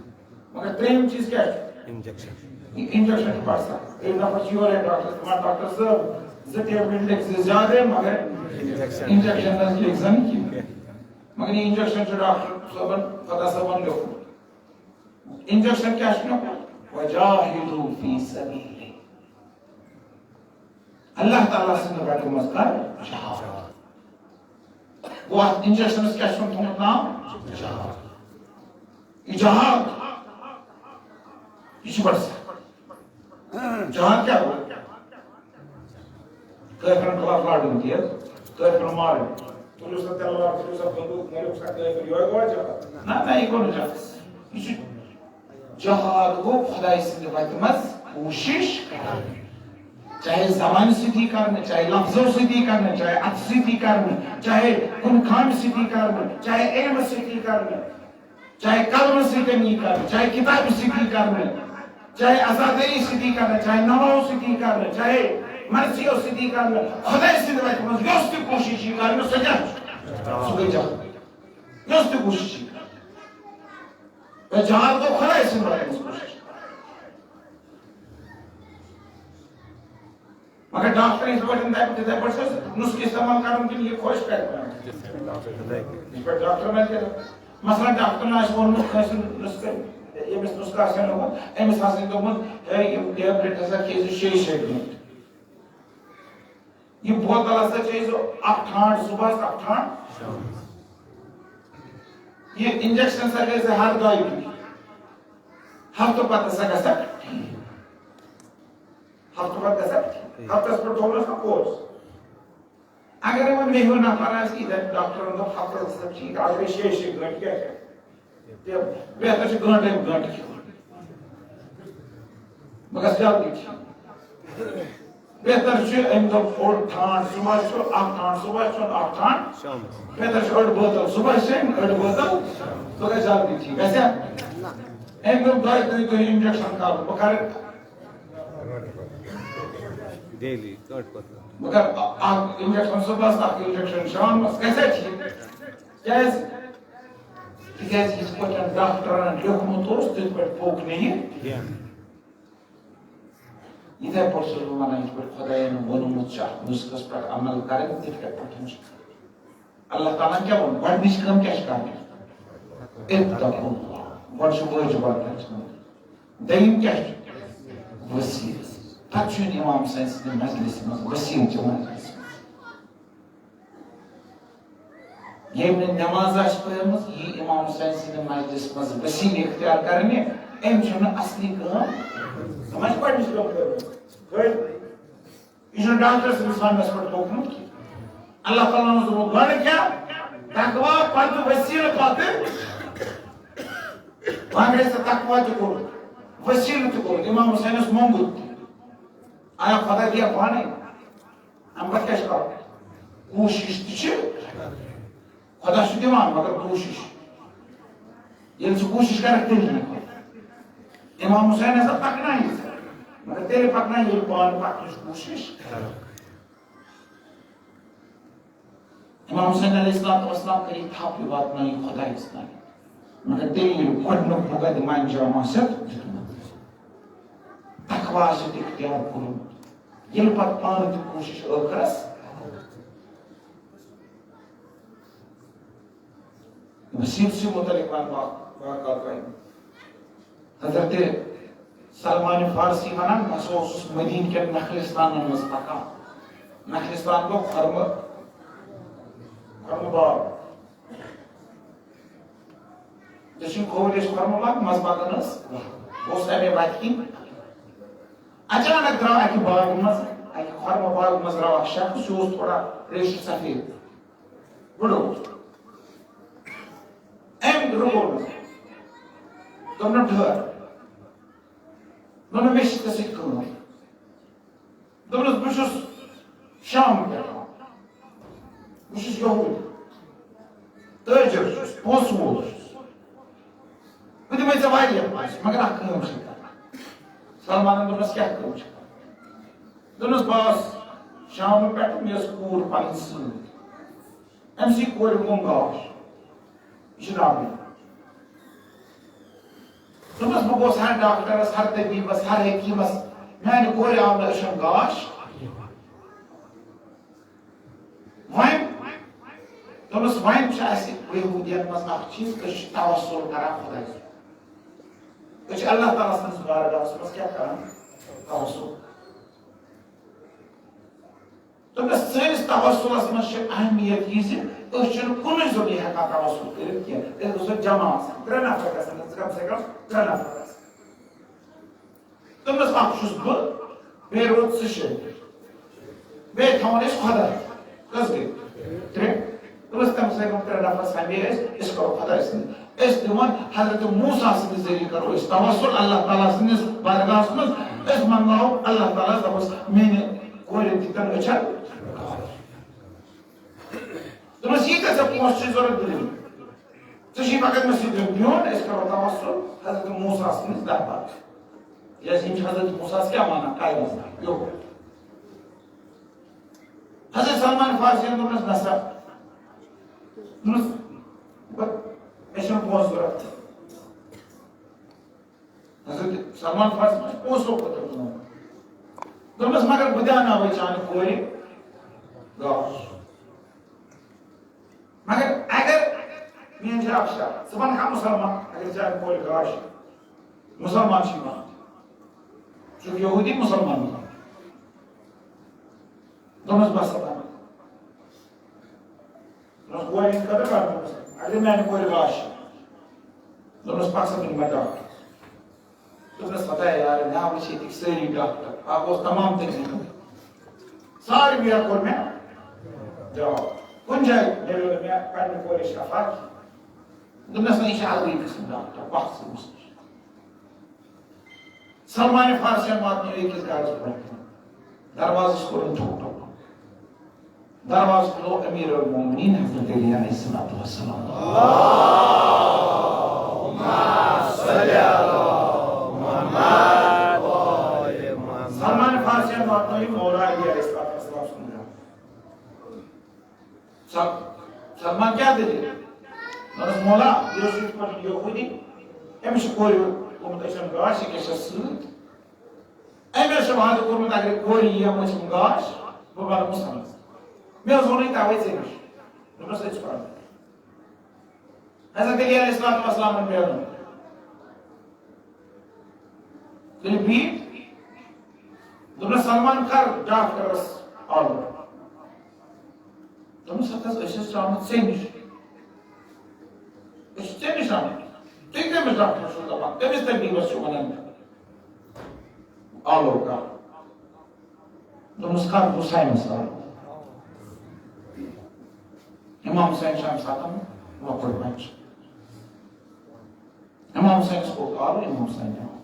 مگر ترٛیٚیِم چیٖز کیٛاہ چھُ؟ Injection۔ یہِ injection چھُ باسان۔ أڑۍ نفر چھِ یورَے ڈاکٹرَس دِوان، "ڈاکٹر صٲب، زٕ tablet لیکھ زِ زیادَے، مگر injection۔ Injection نہ حظ لیکھ زَن کینٛہہ۔" مگر یہِ انجیکشن چھُ ڈاکٹر صٲبن، خۄدا صٲبن لیوٚکھمُت۔ انجیکشن کیٛاہ چھُ لیوٚکھمُت؟ وجاہدوا فی سبیلہ۔ اللہ تعالیٰ سٕنٛدِ وتہِ منٛز کر جہاد۔ گوٚو، اتھ انجیکشنس کیٛاہ چھُ تھوٚومُت ناو؟ جہاد۔ یہِ جہاد، یہِ چھُ بڑٕ سخت۔ جہاد کیٛاہ گوٚو؟ کٲفرن خلاف لڑُن، تی حظ، کٲفرن مارُن۔ تُلِو سا تلوار، تُلِو سا بندوق، مٲرِو سا کٲفر، یِہوٚے گوٚوا جہاد؟ نہ، نہ، یہِ گوٚو نہٕ جہاد۔ یہِ چھُ جہاد گوٚو خۄداے سٕنٛدِ وتہِ منٛز کوٗشِش کرٕنۍ۔ چاہے زبانہِ سۭتی کرنہٕ، چاہے لفظو سۭتی کرنہٕ، چاہے اتھٕ سۭتی کرنہٕ، چاہے کُنہِ کامہِ سۭتی کرنہٕ، چاہے علمہٕ سۭتی کرنہٕ، چاہے قلمہٕ سۭتۍ یی کرنہٕ، چاہے کِتابہِ سۭتی کرنہٕ، چاہے عزادٲری سۭتی کرنہٕ، چاہے نمازو سۭتی کرنہٕ، چاہے مرضیو سۭتی کرنہٕ، خۄداے سٕنٛدِ وتہِ منٛز یۄس تہِ کوٗشِش یی کرنہٕ، سۄ کیٛاہ چھُ؟ سُہ گٔے جہاد۔ یۄس تہِ کوٗشِش یی کرنہٕ۔ تہٕ جہاد گوٚو خۄداے سٕنٛدِ وتہِ منٛز کوٗشِش۔ مگر ڈاکٹر یِتھ پٲٹھۍ دَپہِ، تِتھَے پٲٹھۍ چھُ نُسخہٕ استعمال کَرُن کِنہٕ یہِ خۄش کَرِ کَرُن؟ یِتھ پٲٹھۍ ڈاکٹرن آسہِ کَرُن۔ مثلاً ڈاکٹرن آسہِ ووٚنمُت کٲنٛسہِ نُسخہٕ، ییٚمِس نُسخہٕ آسہِ ہا ووٚنمُت، أمِس آسہِ دوٚپمُت، "ہے، یِم ٹیبلِٹ ہسا کھیٚیہِ زِ شیٚیہِ شیٚیہِ گٲنٛٹہِ۔ یہِ بوتل ہسا چیٚیہِ زِ اَکھ ٹھانٛڈ صُبحَس، اَکھ ٹھانٛڈ۔" یہِ انجیکشن ہسا گژھِ ہر دۄیہِ دۄہہِ۔ ہفتہٕ پتہٕ ہسا گژھِ ٹھیٖک۔ ہفتہٕ پتہٕ گژھِ ٹھیٖک۔ ہفتس پٮ۪ٹھ تھوٚونس نہٕ کورس۔ اگر وۄنۍ مےٚ ہیوٗ نفر آسہِ، یہِ دَپہِ ڈاکٹرن دوٚپ ہفتس گژھِ ٹھیٖک، اَتھ گٔے شیٚیہِ شیٚیہِ گٲنٛٹہِ، کیٛاہ کرِ؟ تہٕ بہتر چھُ گٲنٛٹہٕ گٲنٛٹہٕ کھیوٚن۔ بہٕ گژھٕ جلدی ٹھیٖک۔ بہتر چھُ أمۍ دوٚپ اوٚڑ ٹھانٛڈ صُبحس چھُ، اَکھ ٹھانٛڈ صُبحس چھُ، اَکھ ٹھانٛڈ۔ شامس۔ بہتر چھُ أڑ بٲتل صُبحس چیٚنۍ، أڑ بٲتل، بہٕ گژھٕ جلدی ٹھیٖک۔ گژھیٛا؟ أمۍ دوٚپ دۄیہِ دۄہہِ دۄہہِ انجیکشن کرُن، بہٕ کرٕ۔ ڈیلی، گٲنٛٹہٕ پتہٕ گٲنٛٹہٕ۔ بہٕ کرٕ اَکھ انجیکشن صُبحس، اَکھ انجیکشن شامس، گژھیٛا ٹھیٖک؟ کیٛازِ؟ تِکیٛازِ یِتھ پٲٹھۍ ڈاکٹرن لیوٚکھمُت اوس، تِتھ پٲٹھۍ پوٚک نہٕ یہِ۔ کینٛہہ۔ یِتھَے پٲٹھۍ چھُس بہٕ وَنان، یِتھ پٲٹھۍ خۄدایَن ووٚنمُت چھُ اَتھ نُسخَس پٮ۪ٹھ عمل کَرٕنۍ، تِتھَے پٲٹھۍ چھُ۔ اللہ تعالیٰ ہَن کیٛاہ ووٚن؟ گۄڈٕنِچ کٲم کیٛاہ چھِ کَرٕنۍ؟ اتقوا اللہ۔ گۄڈٕ چھُ وٲجِبات پَرُن۔ دوٚیِم کیٛاہ چھُ؟ وسیٖلہٕ۔ پَتہٕ چھُ یُن اِمام حُسین سٕنٛدِ مجلِسہِ منٛز، وسیٖلہٕ چہِ مجلِسہِ منٛز۔ ییٚمۍ نہٕ نماز آسہِ پٔرمٕژ، یی امام حسین سٕنٛدِ مجلس منٛز وسیلہٕ اختیار کرنہِ، أمۍ چھُنہٕ اصلی کٲم، أمۍ آسہِ گۄڈٕنِچ کٲم کٔرمٕژ۔ گٔے؟ یہِ چھُنہٕ ڈاکٹر سٕنٛدِس وننس پٮ۪ٹھ توٚگمُت کینٛہہ۔ اللہ تعالیٰ ہن اوس دوٚپمُت، گۄڈٕ کیٛاہ؟ تقوا، پتہٕ وسیلہٕ، پتہٕ وۄنۍ گژھِ تقوا تہِ کوٚرُکھ، وسیلہٕ تہِ کوٚرُکھ، امام حسینس موٚنگُت تہِ۔ آیا خۄدا دِیا پانے؟ اَمہِ پَتہٕ کیٛاہ چھُ کَرُن؟ کوٗشِش تہِ چھِ۔ خۄدا چھُ دِوان، مگر کوٗشِش۔ ییٚلہِ ژٕ کوٗشِش کَرَکھ، تیٚلہِ دِیہِ خۄدا۔ اِمام حُسین ہسا پَکنایہِ ژٕ، مگر تیٚلہِ پَکنایہِ، ییٚلہِ پانہٕ پَکنٕچ کوٗشِش کَرَکھ۔ اِمام حُسین علیہ الصلوۃ والسلام کٔرِتھ تھپھ، یہِ واتنٲیِو خۄدایَس تام۔ مگر تیٚلہِ ییٚلہِ گۄڈٕنیُک مُقدمہ انجام آسٮ۪کھ دیُتمُت، تقوا آسٮ۪کھ اختیار کوٚرمُت، ییٚلہِ پتہٕ پانہٕ تہِ کوٗشِش ٲخرس، وسیٖلہٕ سٕے مُتعلق وَنہٕ بہٕ اکھ واقعہ تۄہہِ۔ حضرت سلمان فارسی وَنان، بہٕ ہسا اوسُس مدیٖنہٕ کٮ۪ن نخلستانن منٛز پکان۔ نخلستان گوٚو خۄرمہٕ، خۄرمہٕ باغ۔ دٔچھِنۍ کھووٕرۍ ٲسۍ خۄرمہٕ باغ، منٛزٕ باغن ٲس وَتھ۔ بہٕ اوسُس اَمے وَتہِ کِنۍ۔ اچانک درٛاو اَکہِ باغہٕ منٛز، اَکہِ خۄرمہٕ باغہٕ منٛز درٛاو اَکھ شخص، سُہ اوس تھوڑا ریشہِ سفید۔ بُڈٕ اوس۔ أمۍ رُکو نہٕ۔ دوٚپنَم، "ٹھٔہر۔" دوٚپنَم، "مےٚ چھِ ژےٚ سۭتۍ کٲم۔" دوٚپنَس، "بہٕ چھُس شام پٮ۪ٹھ آمُت۔ بہٕ چھُس یہوٗدۍ۔ تٲجِر چھُس، پونٛسہٕ وول چھُس۔ بہٕ دِمَے ژےٚ واریاہ پونٛسہٕ، مگر اَکھ کٲم چھِ کَرٕنۍ۔" سلمانَن دوٚپنَس، "کیٛاہ کٲم چھِ کَرٕنۍ؟" دوٚپنَس، "بہٕ آس شامہٕ پٮ۪ٹھ، مےٚ ٲس کوٗر پَنٕنۍ سۭتۍ۔" أمۍ سٕے کورِ گوٚم گاش۔ یہِ چھُ راوٕے۔ دوٚپمَس، بہٕ گوس ہر ڈاکٹرس، ہر طبیبس، ہر حکیمس، میانہِ کورِ آو نہٕ أچھن گاش۔ وۄنۍ دوٚپمَس، وۄنۍ چھُ اَسہِ یہوٗدیَن منٛز اَکھ چیٖز، أسۍ چھِ توسل کران خۄدایَس۔ أسۍ چھِ اللہ تعالیٰ سٕنٛدِس بارگاہَس منٛز کیٛاہ کران؟ توسل۔ دوٚپمَس، سٲنِس توسلَس منٛز چھِ اہمیت یہِ زِ أسۍ چھِنہٕ کُنُے زوٚنُے ہٮ۪کان توسل کٔرِتھ کینٛہہ۔ أسۍ گژھو جمع آسٕنۍ، ترٛےٚ نفر گژھن اَسہِ کم سے کم ترٛےٚ نفر آسٕنۍ۔ دوٚپمَس، اَکھ چھُس بہٕ، بیٚیہِ روٗد ژٕ شریٖک۔ بیٚیہِ تھاوون أسۍ خۄداے۔ کٔژ گٔے؟ ترٛےٚ۔ دوٚپمَس، کم سے کم ترٛےٚ نفر سَمے أسۍ، أسۍ کَرو خۄداے سٕنٛدِ۔ أسۍ دِوان حضرت موسیٰ سٕنٛدِ ذٔریعہٕ کَرو أسۍ توسل اللہ تعالیٰ سٕنٛدِس بارگاہَس منٛز۔ أسۍ منٛگناوو اللہ تعالیٰ ہَس، دَپوس، میٛانہِ کورِ دِتَن أچھَن۔ دوٚپمَس، ییٖتیٛاہ ژےٚ پونٛسہٕ چھِ ضوٚرَتھ، بہٕ دِمہٕ۔ ژٕ چھُے مگر مےٚ سۭتۍ دیُن، أسۍ کَرو توسل حضرت موسیٰ سٕنٛدِس دربارَس۔ کیٛازِ یِم چھِ حضرت موسیٰ ہَس کیٛاہ مانان؟ قیامت یوٚہَے۔ حضرت سلمان فارسیَن دوٚپنَس، نہ سا، دوٚپنَس، بہٕ، مےٚ چھِنہٕ پونٛسہٕ ضوٚرَتھ۔ حضرت سلمان فارسی ما چھُ پونٛسو خٲطرٕ ووٚنمُت؟ دوٚپمَس، مگر بہٕ دیٛاوناوَے چانہِ کورِ گاش۔ مگر اگر میٛٲنۍ جناب شاہ، ژٕ بَنکھا مُسلمان، اگر چانہِ کورِ گاش، مُسلمان چھِ یِوان، ژٕ چھُکھ یہوٗدی مُسلمان۔ دوٚپمَس، بَس سا بَنہٕ۔ دوٚپمَس، کورِ ہِنٛدِ خٲطرٕ کَرٕ بہٕ مُسلمان، اگر میٛانہِ کورِ گاش چھِ۔ دوٚپمَس، پَکھ سا، بہٕ نِمہٕ ڈاکٹر۔ دوٚپنَس، ہتا یار، مےٚ وٕچھ ییٚتِکۍ سٲری ڈاکٹر، اَکھ اوس تمام تٔمۍ سٕنٛدۍ۔ سارِوٕے کوٚر مےٚ جواب۔ کُنہِ جایہِ مِلیو نہٕ مےٚ پنٛنہِ کورِ شفا کینٛہہ۔ دوٚپنَس، نہ، یہِ چھِ الگٕے قٕسٕم ڈاکٹر، پَکھ ژٕ أمِس نِش۔ سلمان فارسیَن واتنٲو أکِس گَرَس برٛونٛہہ کُن۔ دروازَس کوٚرُن ٹھوٚک ٹھوٚک۔ دروازٕ کھُلوو امیر المومنین حضرت علی علیہ الصلوۃ والسلام۔ سلمان فارسیَن واتنٲو یہِ مولا علی علیہ الصلوۃ والسلام سُنٛد گرٕ۔ سل-، سلمان کیٛاہ دٔلیٖل؟ دوٚپنَس، مولا، یہِ اوس یِتھ پٲٹھۍ یہوٗدی، أمِس چھُ کورِ گوٚمُت أچھَن گاش، یہِ کیٛاہ چھَس سۭتۍ؟ أمۍ اوس وعدٕ کوٚرمُت، اگر کورِ یِیَم أچھَن گاش، بہٕ بَنہٕ مُسلمان۔ مےٚ حظ ووٚنُے تَوَے ژےٚ نِش۔ دوٚپمَس، أسۍ چھِ پَران۔ حضرت علی علیہ الصلوۃ والسلامَن پرٛارُن۔ تیٚلہِ بِہِتھ۔ دوٚپنَس، سلمان، کر ڈاکٹرَس آلو۔ دوٚپمَس، ہَتہٕ حظ، أسۍ ٲسۍ آمٕتۍ ژےٚ نِش۔ أسۍ چھِ ژےٚ نِش آمٕتۍ۔ تُہۍ کٔمِس ڈاکٹرَس چھِو دَپان؟ کٔمِس طبیٖبَس چھِو وَنان آلو کر؟ دوٚپمَس، کر حُسینَس آلو۔ امام حُسین چھُ اَمہِ ساتہٕ لۄکُٹ بَچہٕ۔ امام حُسینَس کوٚر آلو، امام حُسین آو۔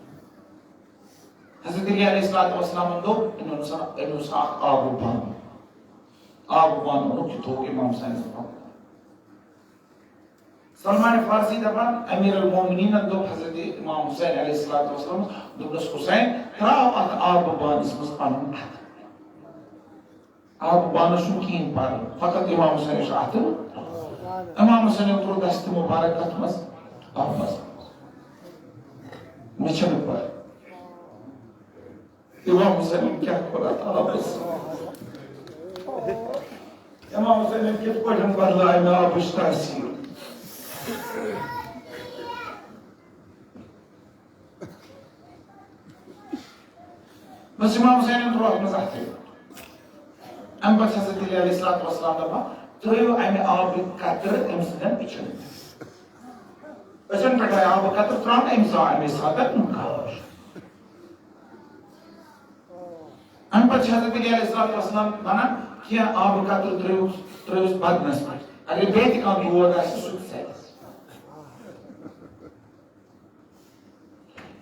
حضرت علی علیہ الصلوۃ والسلامَن دوٚپ، أمۍ اوٚن سا، أمۍ اوٚن سا اکھ آبُک بانہٕ۔ آبُک بانہٕ اوٚنُکھ، یہِ تھوٚوُکھ امام حُسینَس برٛونٛہہ۔ سلمان فارسی دَپان، امیر المومنینَن دوٚپ حضرت امام حُسین علیہ الصلوۃ والسلام، دوٚپنَس، حُسین، ترٛاو اَتھ آبہٕ بانَس منٛز پَنُن اَتھٕ۔ آبہٕ بانَس چھُنہٕ کِہیٖنۍ پَرٕ، فقط امام حُسینَس چھُ اَتھٕ۔ امام حُسینَن ترٛوو دَستہِ مُبارک اَتھ منٛز، آبَس منٛز۔ مےٚ چھَنہٕ پَے۔ امام حُسینَن کیٛاہ کوٚر اَتھ آبَس؟ امام حُسینَن کِتھ پٲٹھۍ بدلایہِ مےٚ آبٕچ تاثیر؟ بس امام حُسینَن ترٛوو اَتھ منٛز اَتھٕ۔ اَمہِ پَتہٕ چھِ حضرت علی علیہ الصلوۃ والسلام دَپان، ترٛٲیِو اَمہِ آبٕکۍ قطرٕ أمۍ سٕنٛدٮ۪ن أچھَن پٮ۪ٹھ۔ أچھَن پٮ۪ٹھ آیہِ آبہٕ قطرٕ ترٛاونہٕ، أمۍ زاو اَمے ساتہٕ گاش۔ اَمہِ پَتہٕ چھِ حضرت علی علیہ الصلوۃ والسلام وَنان، کینٛہہ آبہٕ قطرٕ ترٛٲیِو، ترٛٲیِوس بدنَس پٮ۪ٹھ۔ اگر بیٚیہِ تہِ کانٛہہ دود آسہِ، سُہ تہِ ژَلہِ۔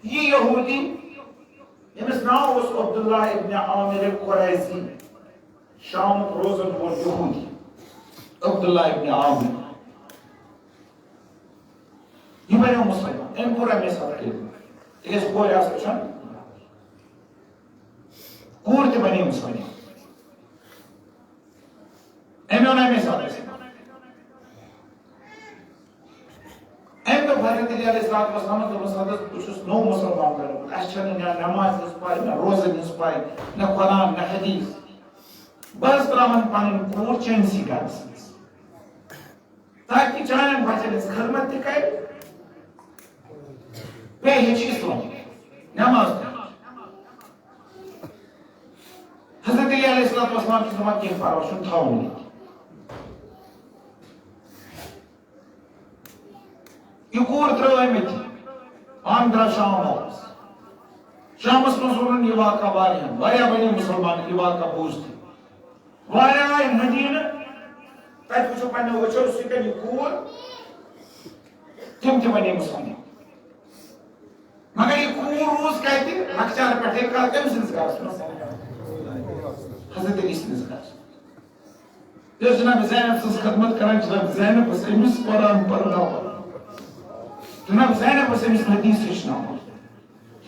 یہِ یہوٗدی، ییٚمِس ناو اوس عبداللہ ابن عامر قریظی، شامُک روزَن وول یہوٗدی، عبداللہ ابن عامر۔ یہِ بنیو مُسلمان، أمۍ کوٚر اَمے ساتہٕ کٔرِتھ۔ تِکیٛازِ کورِ آسہٕ وٕچھان، کوٗر تہِ بنے مُسلمان۔ أمۍ اوٚن اَمے ساتہٕ۔ أمۍ دوٚپ حضرت علی علیہ الصلوۃ والسلامَس، دوٚپمَس، حضرت، بہٕ چھُس نوٚو مُسلمان بنیومُت، اَسہِ چھَنہٕ نہ نمازِ ہٕنٛز پَے، نہ روزَن ہٕنٛز پَے، نہ قرآن، نہ حدیث۔ بہٕ حظ ترٛاوَن پَنٕنۍ کوٗر چٲنۍسٕے گَرَس منٛز۔ تاکہ چانٮ۪ن بچن ہٕنٛز خدمت تہِ کرِ، بیٚیہِ ہیٚچھِ اسلام، نماز پرٕنۍ۔ حضرت علی علیہ الصلوۃ والسلام چھُ دَپان، کینٛہہ پرواے چھُنہٕ، تھاوُن ییٚتہِ۔ یہِ کوٗر ترٛٲو أمۍ ییٚتہِ، پانہٕ درٛاو شام واپس۔ شامس منٛز ووٚنُن یہِ واقعہ واریاہن، واریاہ بنے مُسلمان یہِ واقعہ بوٗزتھٕے۔ واریاہ آیہِ مدیٖنہٕ، تَتہِ وٕچھو پنٛنیو أچھو سۭتۍ یہِ کوٗر، تِم تہِ بنے مُسلمان۔ مگر یہِ کوٗر روٗز کَتہِ؟ لۄکچارٕ پٮ۪ٹھَے کَتھ؟ أمۍ سٕنٛدِس گَرَس منٛز۔ حضرت علی سٕنٛدِس گَرَس منٛز۔ یۄس جناب زینب سٕنٛز خدمت کران، جناب زینب ٲس أمِس قرآن پرناوان۔ جناب زینب ٲس أمِس حدیث ہیٚچھناوان۔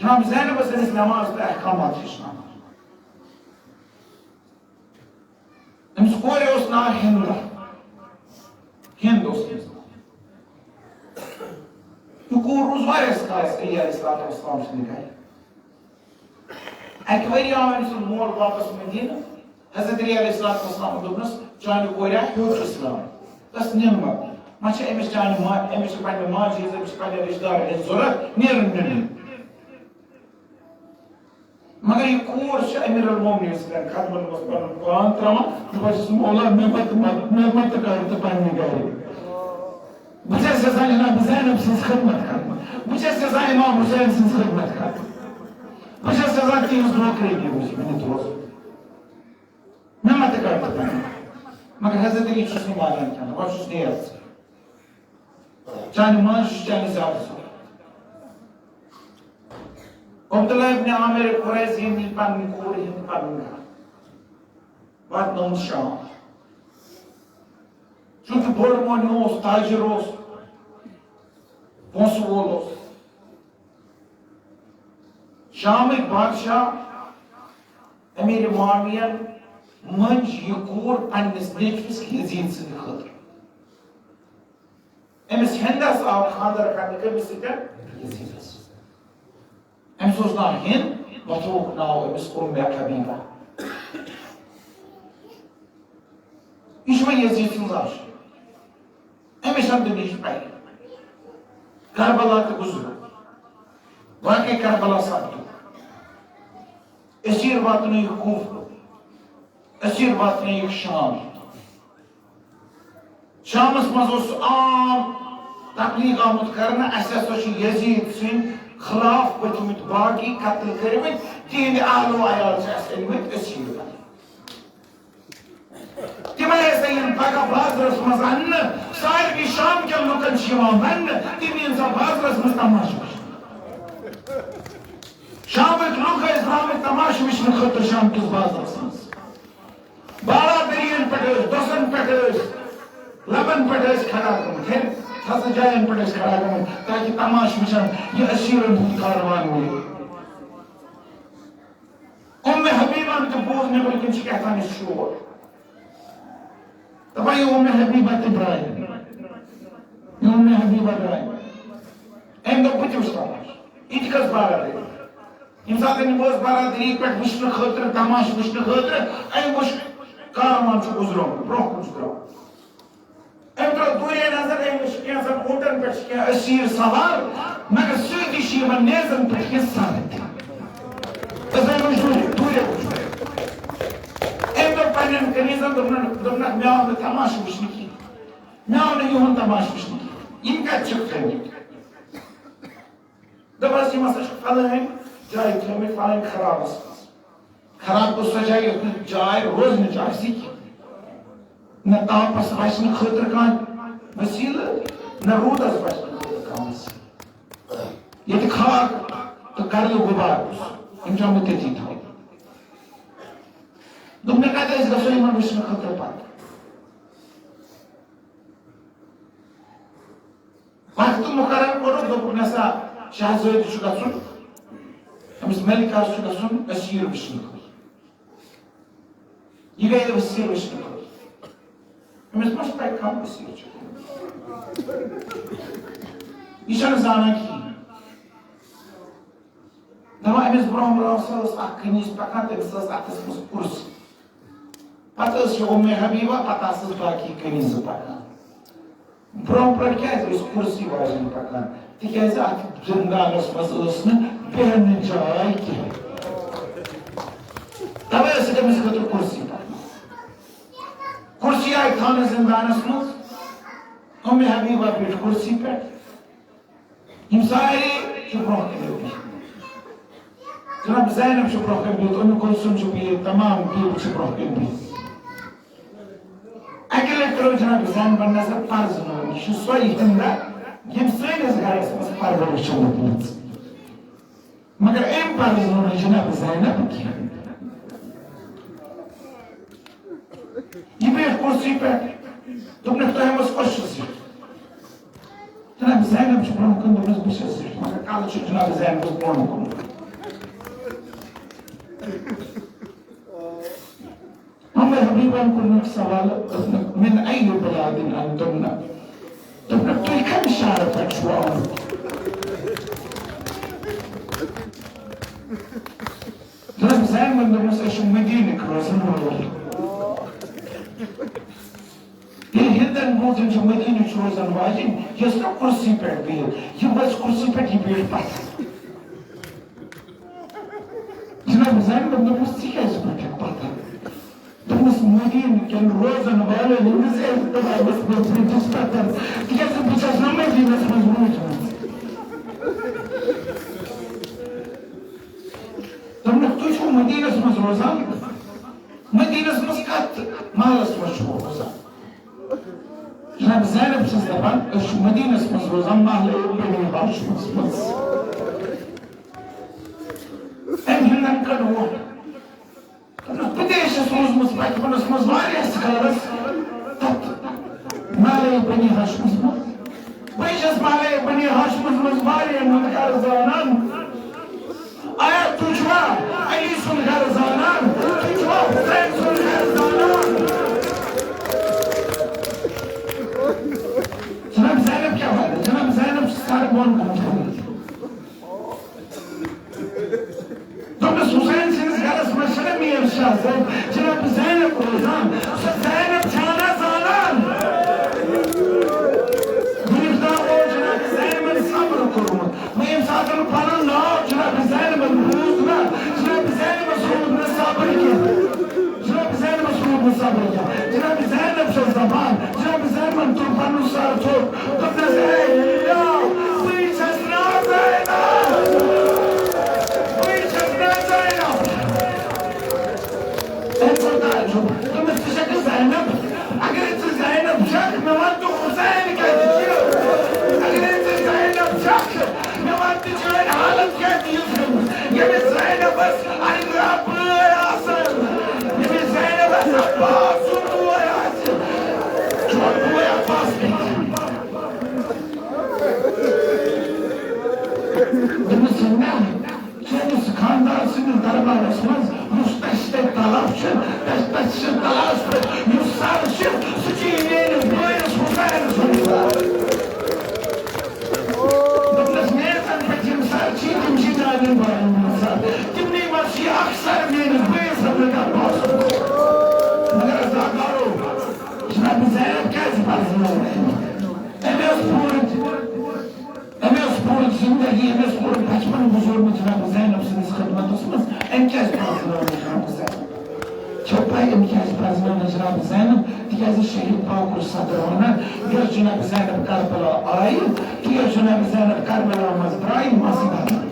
جناب زینب ٲس أمِس نماز تہٕ احکامات ہیٚچھناوان۔ أمِس کورِ اوس ناو ہِنٛدا۔ ہِنٛد اوس أمِس ناو۔ یہِ کوٗر روٗز واریاہَس کالَس علی علیہ الصلوۃ والسلام سٕنٛدِ گَرِ۔ اَکہِ ؤرۍ یہِ آو أمۍ سُنٛد مول واپس مدیٖنہٕ۔ حضرت علی علیہ الصلوۃ والسلام دوٚپنَس، "چانہِ کورِ آو ہیوٚچھ اِسلام، تَس نِن مَکہٕ۔ وۄنۍ چھِ أمِس چانہِ ما-، أمِس چھِ پنٛنہِ ماجہِ ہِنٛز، أمِس چھِ پنٛنٮ۪ن رِشتہٕ دارَن ہِنٛز ضوٚرَتھ، نیرُن نیرُن۔" مگر یہِ کوٗر چھِ امیر المومنین سٕنٛدٮ۪ن قدمن منٛز پنُن پان ترٛاوان، دَپان چھِس، "مولا، مےٚ مہ تہٕ مہ، مےٚ مہ تہٕ کر تہٕ پننہِ گرِ۔ بہٕ چھَس یژھان جناب زینب سٕنٛز خدمت کرٕنۍ۔ بہٕ چھَس یژھان امام حسین سٕنٛز خدمت کرٕنۍ۔ بہٕ چھَس یژھان تِہنٛز نوکری دِنۍ، مےٚ دِتھ روزُن۔ مےٚ مہ تہٕ کر تہٕ پننہِ۔" مگر حضرت علی چھُس نہٕ مانان کینٛہہ، دَپان چھُس، "نیرٕ ژٕ۔" چانہِ منٛز چھُ چانہِ زیادٕ ضروٗرت۔ عبداللہ ابن عامر قریظی یَن نی پنٕنۍ کوٗر ہیٚتھ پنُن گرٕ۔ واتنووُن شام۔ چونکہ بوٚڑ مۄہنیو اوس، تاجر اوس، پونٛسہٕ وول اوس۔ شامٕکۍ بادشاہ امیر معاویہ یَن مٔنٛج یہِ کوٗر پننِس نیٚچوِس یزید سٕنٛدِ خٲطرٕ۔ أمِس ہِندَس آو خانٛدر کرنہٕ کٔمِس سۭتۍ؟ یزیدس۔ أمِس اوس ناو ہِند، وۄتھرووُکھ ناو أمِس اُمہِ حبیبہ۔ یہِ چھُ وۄنۍ یزید سُنٛد عاشق۔ أمِس چھَنہٕ دُنیاہٕچ پَیی۔ کربلا تہِ گُزریو۔ واقعے کربلا سپدیو۔ أسیٖر واتنٲیِکھ کوٗفہٕ۔ أسیٖر واتنٲیِکھ شام۔ شامس منٛز اوس سُہ عام تبلیغ آمُت کرنہٕ، اسہِ ہسا چھُ یزید سٕنٛدِ خلاف ؤتھمٕتۍ باقی قتل کٔرمٕتۍ، تِہنٛدِ اہل و عیال چھِ اسہِ أنمٕتۍ أسیٖر بنٲوِتھ۔ تِمے ہسا یِن پگاہ بازرس منٛز اننہٕ، سارنٕے شام کٮ۪ن لُکن چھِ یِوان وننہٕ، تِم یِن سا بازرس منٛز تماشہٕ وٕچھنہِ۔ شامٕکۍ لُکھ ٲسۍ درٛامٕتۍ تماشہٕ وٕچھنہٕ خٲطرٕ شام کِس بازرس منٛز۔ بالادٔرین پٮ۪ٹھ ٲسۍ، دۄسن پٮ۪ٹھ ٲسۍ، لبن پٮ۪ٹھ ٲسۍ کھڑا گٔمٕتۍ، ہیٚرِ تھزٕ جاین پٮ۪ٹھ ٲسۍ کھڑا گٔمٕتۍ، تاکہِ تماشہٕ وٕچھن یہِ اسیرن ہُنٛد کاروان نیرِ۔ اُمہِ حبیبن تہِ بوٗز نیٚبرٕ کِنۍ چھِ کیٛاہ تام شور۔ دپان، یہِ اُمہِ حبیبہ تہِ درٛاے۔ یہِ اُمہِ حبیبہ درٛاے۔ أمۍ دوٚپ، بہٕ تہِ وٕچھٕ تماشہٕ۔ یہِ تہِ کھٔژ بالادٔری۔ ییٚمہِ ساتہٕ أمۍ بٲژ برادٔری پٮ۪ٹھ وٕچھنہٕ خٲطرٕ، تماشہٕ وٕچھنہٕ خٲطرٕ، أمۍ وٕچھ کاروان چھُ گُزرومُت، برونٛہہ کُن چھُ درٛامُت۔ أمۍ ترٲو دوٗرے نظر، أمۍ وٕچھ کینٛژن اوٗنٹن پٮ۪ٹھ چھِ کینٛہہ أسیٖر سوار، مگر سۭتی چھِ یِمن نیزن پٮ۪ٹھ کینٛہہ سر تہِ۔ تہٕ أمۍ وٕچھ دوٗرے، دوٗرے وٕچھ۔ أمۍ دوٚپ پننٮ۪ن کنیزن، دوٚپنن، دوٚپنکھ، مےٚ آو نہٕ تماشہٕ وٕچھنہٕ کینٛہہ، مےٚ آو نہٕ یِہُنٛد تماشہٕ وٕچھنہٕ کینٛہہ، یِم کتہِ چھِکھ تھٲومٕتۍ؟ دَپان، یِم ہسا چھِ فلٲنۍ جایہِ تھٲومٕتۍ، فلٲنۍ خرابَس منٛز۔ خراب گوٚو سۄ جاے، یۄس نہٕ جاے روزنٕچ آسہِ کینٛہہ۔ نہ تاپَس بچنہٕ خٲطرٕ کانٛہہ وسیلہٕ، نہ روٗدَس بچنہٕ خٲطرٕ کانٛہہ وسیلہٕ۔ ییٚتہِ خاک تہٕ گردٕ غُبار اوس، یِم چھِ آمٕتۍ تٔتی تھاونہٕ۔ دوٚپُن، کَتہِ أسۍ گژھو یِمَن وٕچھنہٕ خٲطرٕ پَتہٕ؟ وقت مقرر کوٚرُکھ، دوٚپُکھ، "نسا، شہزٲدۍ چھُ گژھُن، أمِس ملکس چھُ گژھُن أسیٖر وٕچھنہٕ خٲطرٕ۔ یہِ گٔے أسیٖر وٕچھنہٕ خٲطرٕ۔ أمِس ما چھُ پَے کانٛہہ أسیٖر چھُ؟ یہِ چھَنہٕ زانان کِہیٖنۍ۔" دَپان، أمِس برونٛہہ برونٛہہ سا ٲس اَکھ کنیٖز پَکان، تٔمِس ٲس اَتھَس منٛز کُرسی۔ پَتہٕ ٲس یہِ اُمہِ حبیبہ، پَتہٕ آسَس باقی کنیٖزٕ پَکان۔ برونٛہہ برونٛہہ کیازِ ٲسۍ کُرسی واجٮ۪ن پکان؟ تِکیازِ اتھ زندانس منٛز ٲس نہٕ بیہنہٕ جاے کینٛہہ۔ توے ٲس تٔمِس خٲطرٕ کُرسی پکان۔ کُرسی آیہِ تھاونہٕ زندانس منٛز۔ اُمہِ حبیبہ بیٖٹھ کُرسی پٮ۪ٹھ۔ یِم سارے چھِ برونٛہہ کَنہِ بِہِتھ۔ جناب زینب چھِ برونٛہہ کَنہِ بِہِتھ، اُم کلثوم چھِ بِہِتھ، تمام بیٖبۍ چھِ برونٛہہ کَنہِ بِہِتھ۔ اَکہِ لَٹہِ کٔرٕکھ جناب زینبَن نظر پَرزٕنٲومٕژ، یہِ چھِ سۄے ہِنٛدا، ییٚمۍ سٲنِس گَرَس منٛز پَرورِش چھِ وٲژمٕژ۔ مگر أمۍ پَرزٕنٲو نہٕ جناب زینب کینٛہہ۔ یہِ بیٖٹھ کُرسی پٮ۪ٹھ۔ دوٚپنَکھ، "تۄہہِ منٛز کۄس چھِ زِٹھ؟" جناب زینب چھِ برونٛہہ کُن، دوٚپنَس، "بہٕ چھَس زِٹھ، مگر کَلہٕ چھُ جناب زینبَس بۄن کُن۔" عمر حبیبن کوٚرنَکھ سوال، دوٚپنَکھ، "من أي بلاد أنتن؟" دوٚپنَکھ، "تُہۍ کَمہِ شہرٕ پٮ۪ٹھ چھِو آمٕتۍ؟" جناب زینبن دوٚپنَس، "أسۍ چھِ مدیٖنٕکۍ روزَن وٲلۍ۔" ییٚلہِ ہِندَن بوٗز، یِم چھِ مدیٖنٕچ روزَن واجِنۍ، یۄس نہٕ کُرسی پٮ۪ٹھ بِہِتھ، یہِ ؤژھ کُرسی پٮ۪ٹھ، یہِ بیٖٹھ پَتھَر۔ جناب زینبن دوٚپنَس، "ژٕ کیٛازِ بیٖٹھِتھ پَتھَر؟" دوٚپنَس، "مدیٖنہٕ کٮ۪ن روزَن والٮ۪ن ہٕنٛدِس احترامَس منٛز بیٖٹھِس پَتھَر، تِکیٛازِ بہٕ چھَس نہٕ مدیٖنَس منٛز روٗزمٕژ۔" دوٚپنَکھ، "تُہۍ چھِو مدیٖنَس منٛز روزان؟ مدیٖنَس منٛز کَتھ محلَس منٛز چھِو روزان؟" جناب زینب چھَس دَپان، "أسۍ چھِ مدیٖنَس منٛز روزان، محلے بنی ہاشمَس منٛز۔" أمۍ ہِندَن کٔڑ ووٹ۔ دوٚپنَس، "بہٕ تہِ چھَس روٗزمٕژ بَچپَنَس منٛز واریاہَس کالَس تَتھ محلے بنی ہاشمَس منٛز۔ بہٕ چھَس محلے بنی ہاشمَس منٛز واریاہَن ہُنٛد گَرٕ زانان۔ آیا تُہۍ چھِوا علی سُنٛد گَرٕ زانان؟ تُہۍ چھِوا حُسین سُنٛد گَرٕ زانان؟" جناب زینب کیٛاہ وَنہِ؟ جناب زینب چھِ سَر بۄن کُن تھٲومٕتۍ۔ دوٚپنَس، "حُسین سٕنٛدِس گَرَس منٛز چھَنہ میٖر شاہ زینب، جناب زینب روزان؟ سۄ زینب چھَنہ زانان؟" وٕنیُک تام اوس جناب زینبَن صبر کوٚرمُت۔ وۄنۍ ییٚمہِ ساتہٕ پَنُن ناو جناب زینبَن بوٗز نہ، جناب زینبَس روٗد نہٕ صبر کینٛہہ۔ جناب زینبَس روٗد نہٕ صبر کینٛہہ۔ جناب زینب چھَس دَپان، جناب زینبَن تُل پَنُن سَر تھوٚد۔ دوٚپنَس، "اے اللہ، بٕے چھَس نہٕ زینب۔ بٕے چھَس نہٕ زینب۔" أمۍ کوٚر تعجب۔ دوٚپنَس، "ژٕ چھَکھ نہٕ زینب؟ اگرے ژٕ زینب چھَکھ، مےٚ وَن تہٕ حُسین کَتہِ چھُ؟ اگرے ژٕ زینب چھَکھ، مےٚ وَن تہٕ چٲنۍ حالت کیٛاہ چھِ یِژھ گٔمٕژ؟" ییٚمِس زینبَس اَکہِ دۄہ بٲے آسَن، ییٚمِس زینبَس عباس سُنٛد بوے آسہِ، چھُ بوے عباس کَتہِ؟ دوٚپمَس، "نہ، سٲنِس خانٛدار سٕنٛدِس دربارَس منٛز یُس تَسہِ تَتہِ طلب چھِ، تَسہِ، تَسہِ چھِ تلاش پٮ۪ٹھ، یُس سَر چھِ، سُہ چھِ یہِ میٛٲنِس بٲیِس حُسینَس ہُنٛد سَر۔" دوٚپنَس، "میزَن پٮ۪ٹھ یِم سَر چھِ، تِم چھِ میٛانٮ۪ن بایَن ہٕنٛدۍ سَر۔ تِمنٕے منٛز چھِ یہِ اَکھ سَر میٛٲنِس بٲیِس حضرت عباس سُنٛد سَر۔" مگر عزادارو، جناب زینب کیٛازِ پَرزٕنٲو أمۍ؟ أمۍ ٲس پوٗرٕ أمۍ ٲس پوٗرٕ زِندگی، أمۍ اوس پوٗرٕ بچپن گُزورمُت جناب زینب سٕنٛدِس خدمتس منٛز۔ أمۍ کیٛازِ پرزنٲو نہٕ جناب زینب؟ چھو پَے أمۍ کیٛازِ پرزنٲو نہٕ جناب زینب؟ تِکیٛازِ شہید باقر صدر وَنان، یۄس جناب زینب کربلا آیہِ، تہٕ یۄس جناب زینب کربلا منٛز درٛایہِ، یہِ ما ٲسٕے بدل۔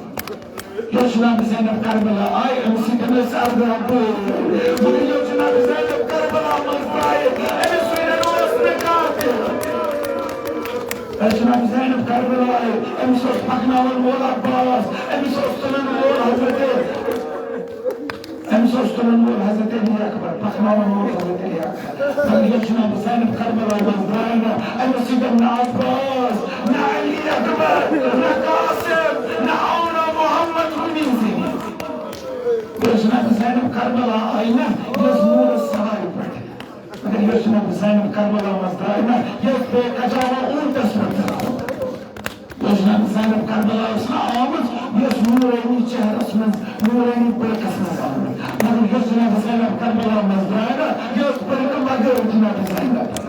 یۄس جناب زینب کربلا آیہِ، أمِس سۭتۍ ٲسۍ اَرداہ بٲژ۔ مگر یۄس جناب زینب کربلا منٛز درٛایہِ، أمِس سۭتۍ اوس نہٕ کانٛہہ تہِ۔ اے جناب زینب کربلائے، أمِس اوس پکناوَن وول عباس، أمِس اوس تُلَن وول حضرت، أمِس اوس تُلَن وول حضرت علی اکبر، پکناوَن وول حضرت علی اکبر۔ مگر یۄس جناب زینب کربلا منٛز درٛاے نہ، أمِس سۭتۍ نہ عباس، نہ علی اکبر، نہ قاسم، نہ اونا محمد کُنی زٔنۍ۔ یۄس جناب زینب کربلا آیہِ نہ، یۄس نوٗرَس سوارِ پٮ۪ٹھ۔ مگر یۄس جناب زینب کربلا منٛز درٛاے نہ، یۄس بے کجاوہ اوٗنٹس پٮ۪ٹھ درٛاو۔ یۄس جناب زینب کربلا ٲس نہ آمٕژ، یۄس نورانی چہرس منٛز، نورانی برقس منٛز آمٕژ۔ مگر یۄس جناب زینب کربلا منٛز درٛاے نہ، یۄس برقہٕ بغٲر جناب زینب۔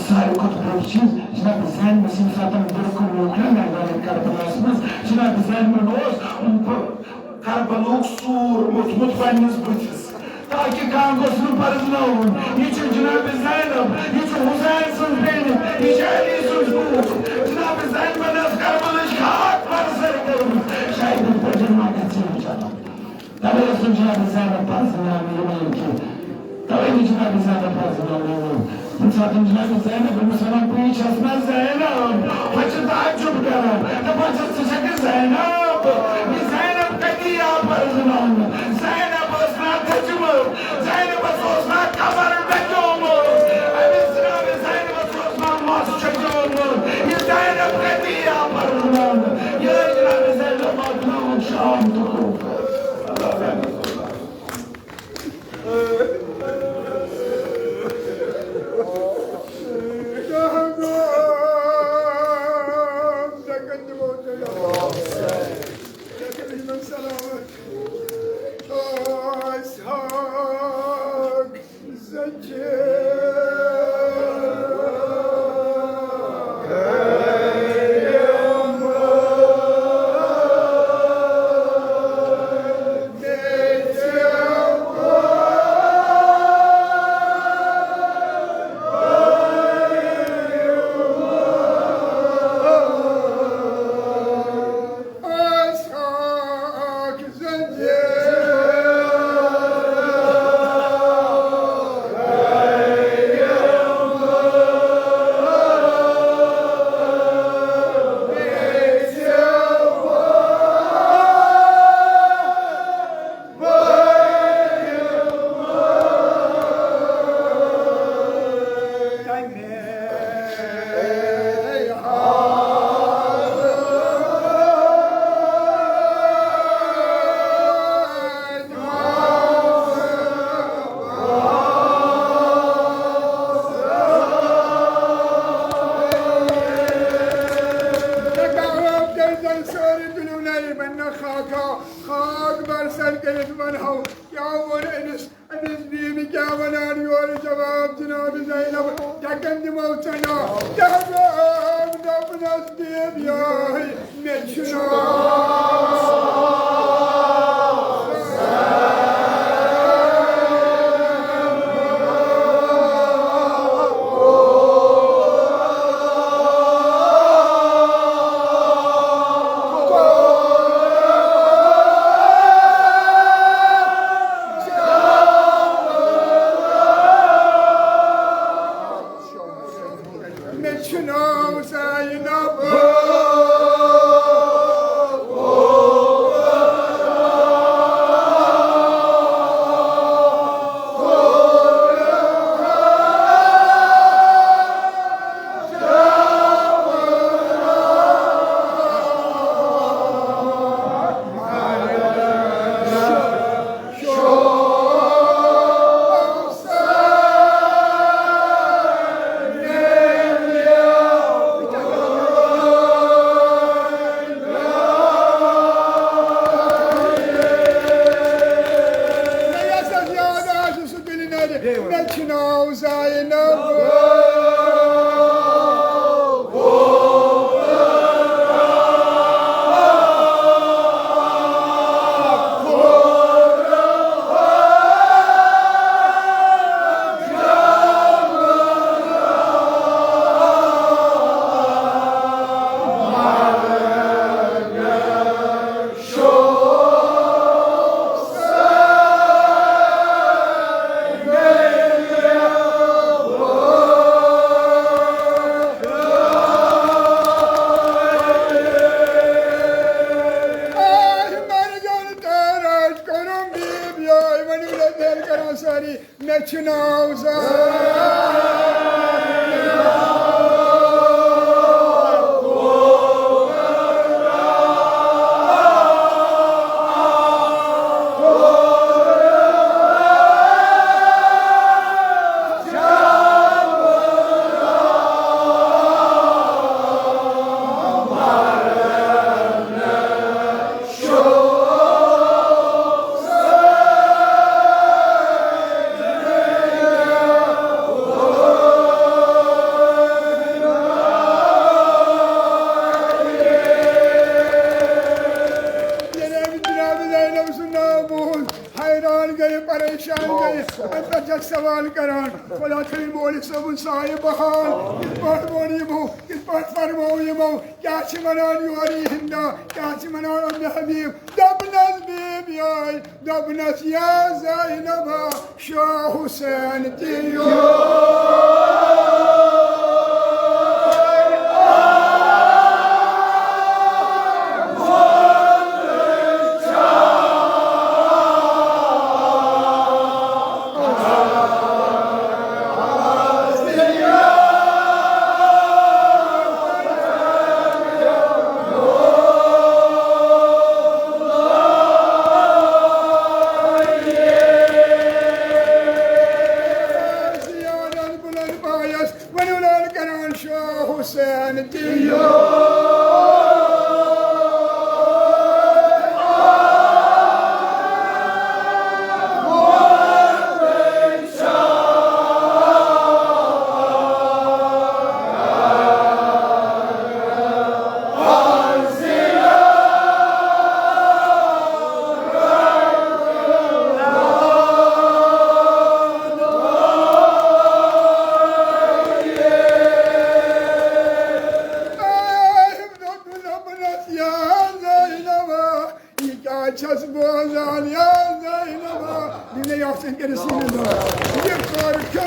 ساروی کھۄتہٕ بوٚڑ چیٖز، جناب زینبَس ییٚمہِ ساتہٕ برٛونٛہہ کُن ووت نا میدانِ کربلاہَس منٛز، جناب زینبَن اوس کربلُک سوٗر موٚتھمُت پنٛنِس بٕتھِس، تاکہِ کانٛہہ گوٚژھ نہٕ پرزناوُن۔ یہِ چھِ جناب زینب، یہِ چھُ حسین سٕنٛز بیٚنہِ، یہِ چھِ علی سٕنٛز کوٗر۔ جناب زینبَن ٲس کربلٕچ خاک پرزر کٔرمٕژ۔ شاید یِتھ پٲٹھۍ ما گژھِ یہِ جناب۔ توے ٲسٕن جناب زینب پرزٕناونہٕ یِوان کینٛہہ۔ توے نہٕ جناب زینب پرزٕناونہٕ یِوان۔ ییٚمہِ ساتہٕ جناب زینب أمِس وَنان، "بٕے چھَس نا زینب؟" پَتہٕ چھِ تعجب کران، دَپان چھَس، "ژٕ چھَکھ یہِ زینب؟ یہِ زینب کَتی آو پرزٕناونہٕ؟ زینب ٲس نا تھٔجمٕژ، زینبَس اوس نا کمر ڈَکیومُت، أمِس جناب زینبَس اوس نا مَس چھَکیومُت، یہِ زینب کَتی آو پرزٕناونہٕ؟" یہِ ٲس جناب زینب واتناوان شام تہٕ کوفہ۔ سٲری تُلِو نَرِ بَنہِ نہ خاکا، خاک بَرسَر کٔرِتھ وَنہو، کیٛاہ ووٚن أمِس؟ أمِس بیبی کیٛاہ وَنان یورٕ جواب جناب زینب، ڈٮ۪کَن دِمو ژٕ نا، جواب دوٚپنَس بیبیاے، مےٚ چھُ ناو مےٚ چھُ ناو زینب۔ مےٚ یَس اَتھ یاد آسہِ، سُہ تُلہِ نَرِ۔ مےٚ چھُ ناو زینب۔ آے مرجان تاراج کرم بیبی، آے ونی لدل کرم ساری، مےٚ چھُ ناو زانان۔ بوٗز، حیران گٔیہِ، پریشان گٔیہِ، اَمہِ پتہٕ چھَکھ سوال کران، خۄدا تھٲیِن مولوی صٲبُن سایہِ بحال۔ کِتھ پٲٹھۍ ووٚن یِمو، کِتھ پٲٹھۍ فرموو یِمو، کیٛاہ چھِ وَنان یورٕ یہِ ہِندا، کیٛاہ چھِ وَنان اُمہِ حبیٖب؟ دوٚپنَس بیبیے، دوٚپنَس یا زینبا، شاہ حسین تہِ یور۔ زیادٕ بُلند پایَس، ؤنِو لال کران شاہ حسین تہِ یور۔ یا زینبا، یہِ کیٛاہ چھَس بوزان یا زینبا؟ دِنَے آسن کٔرِتھ سیٖنہٕ دار۔ یہِ کر چھُ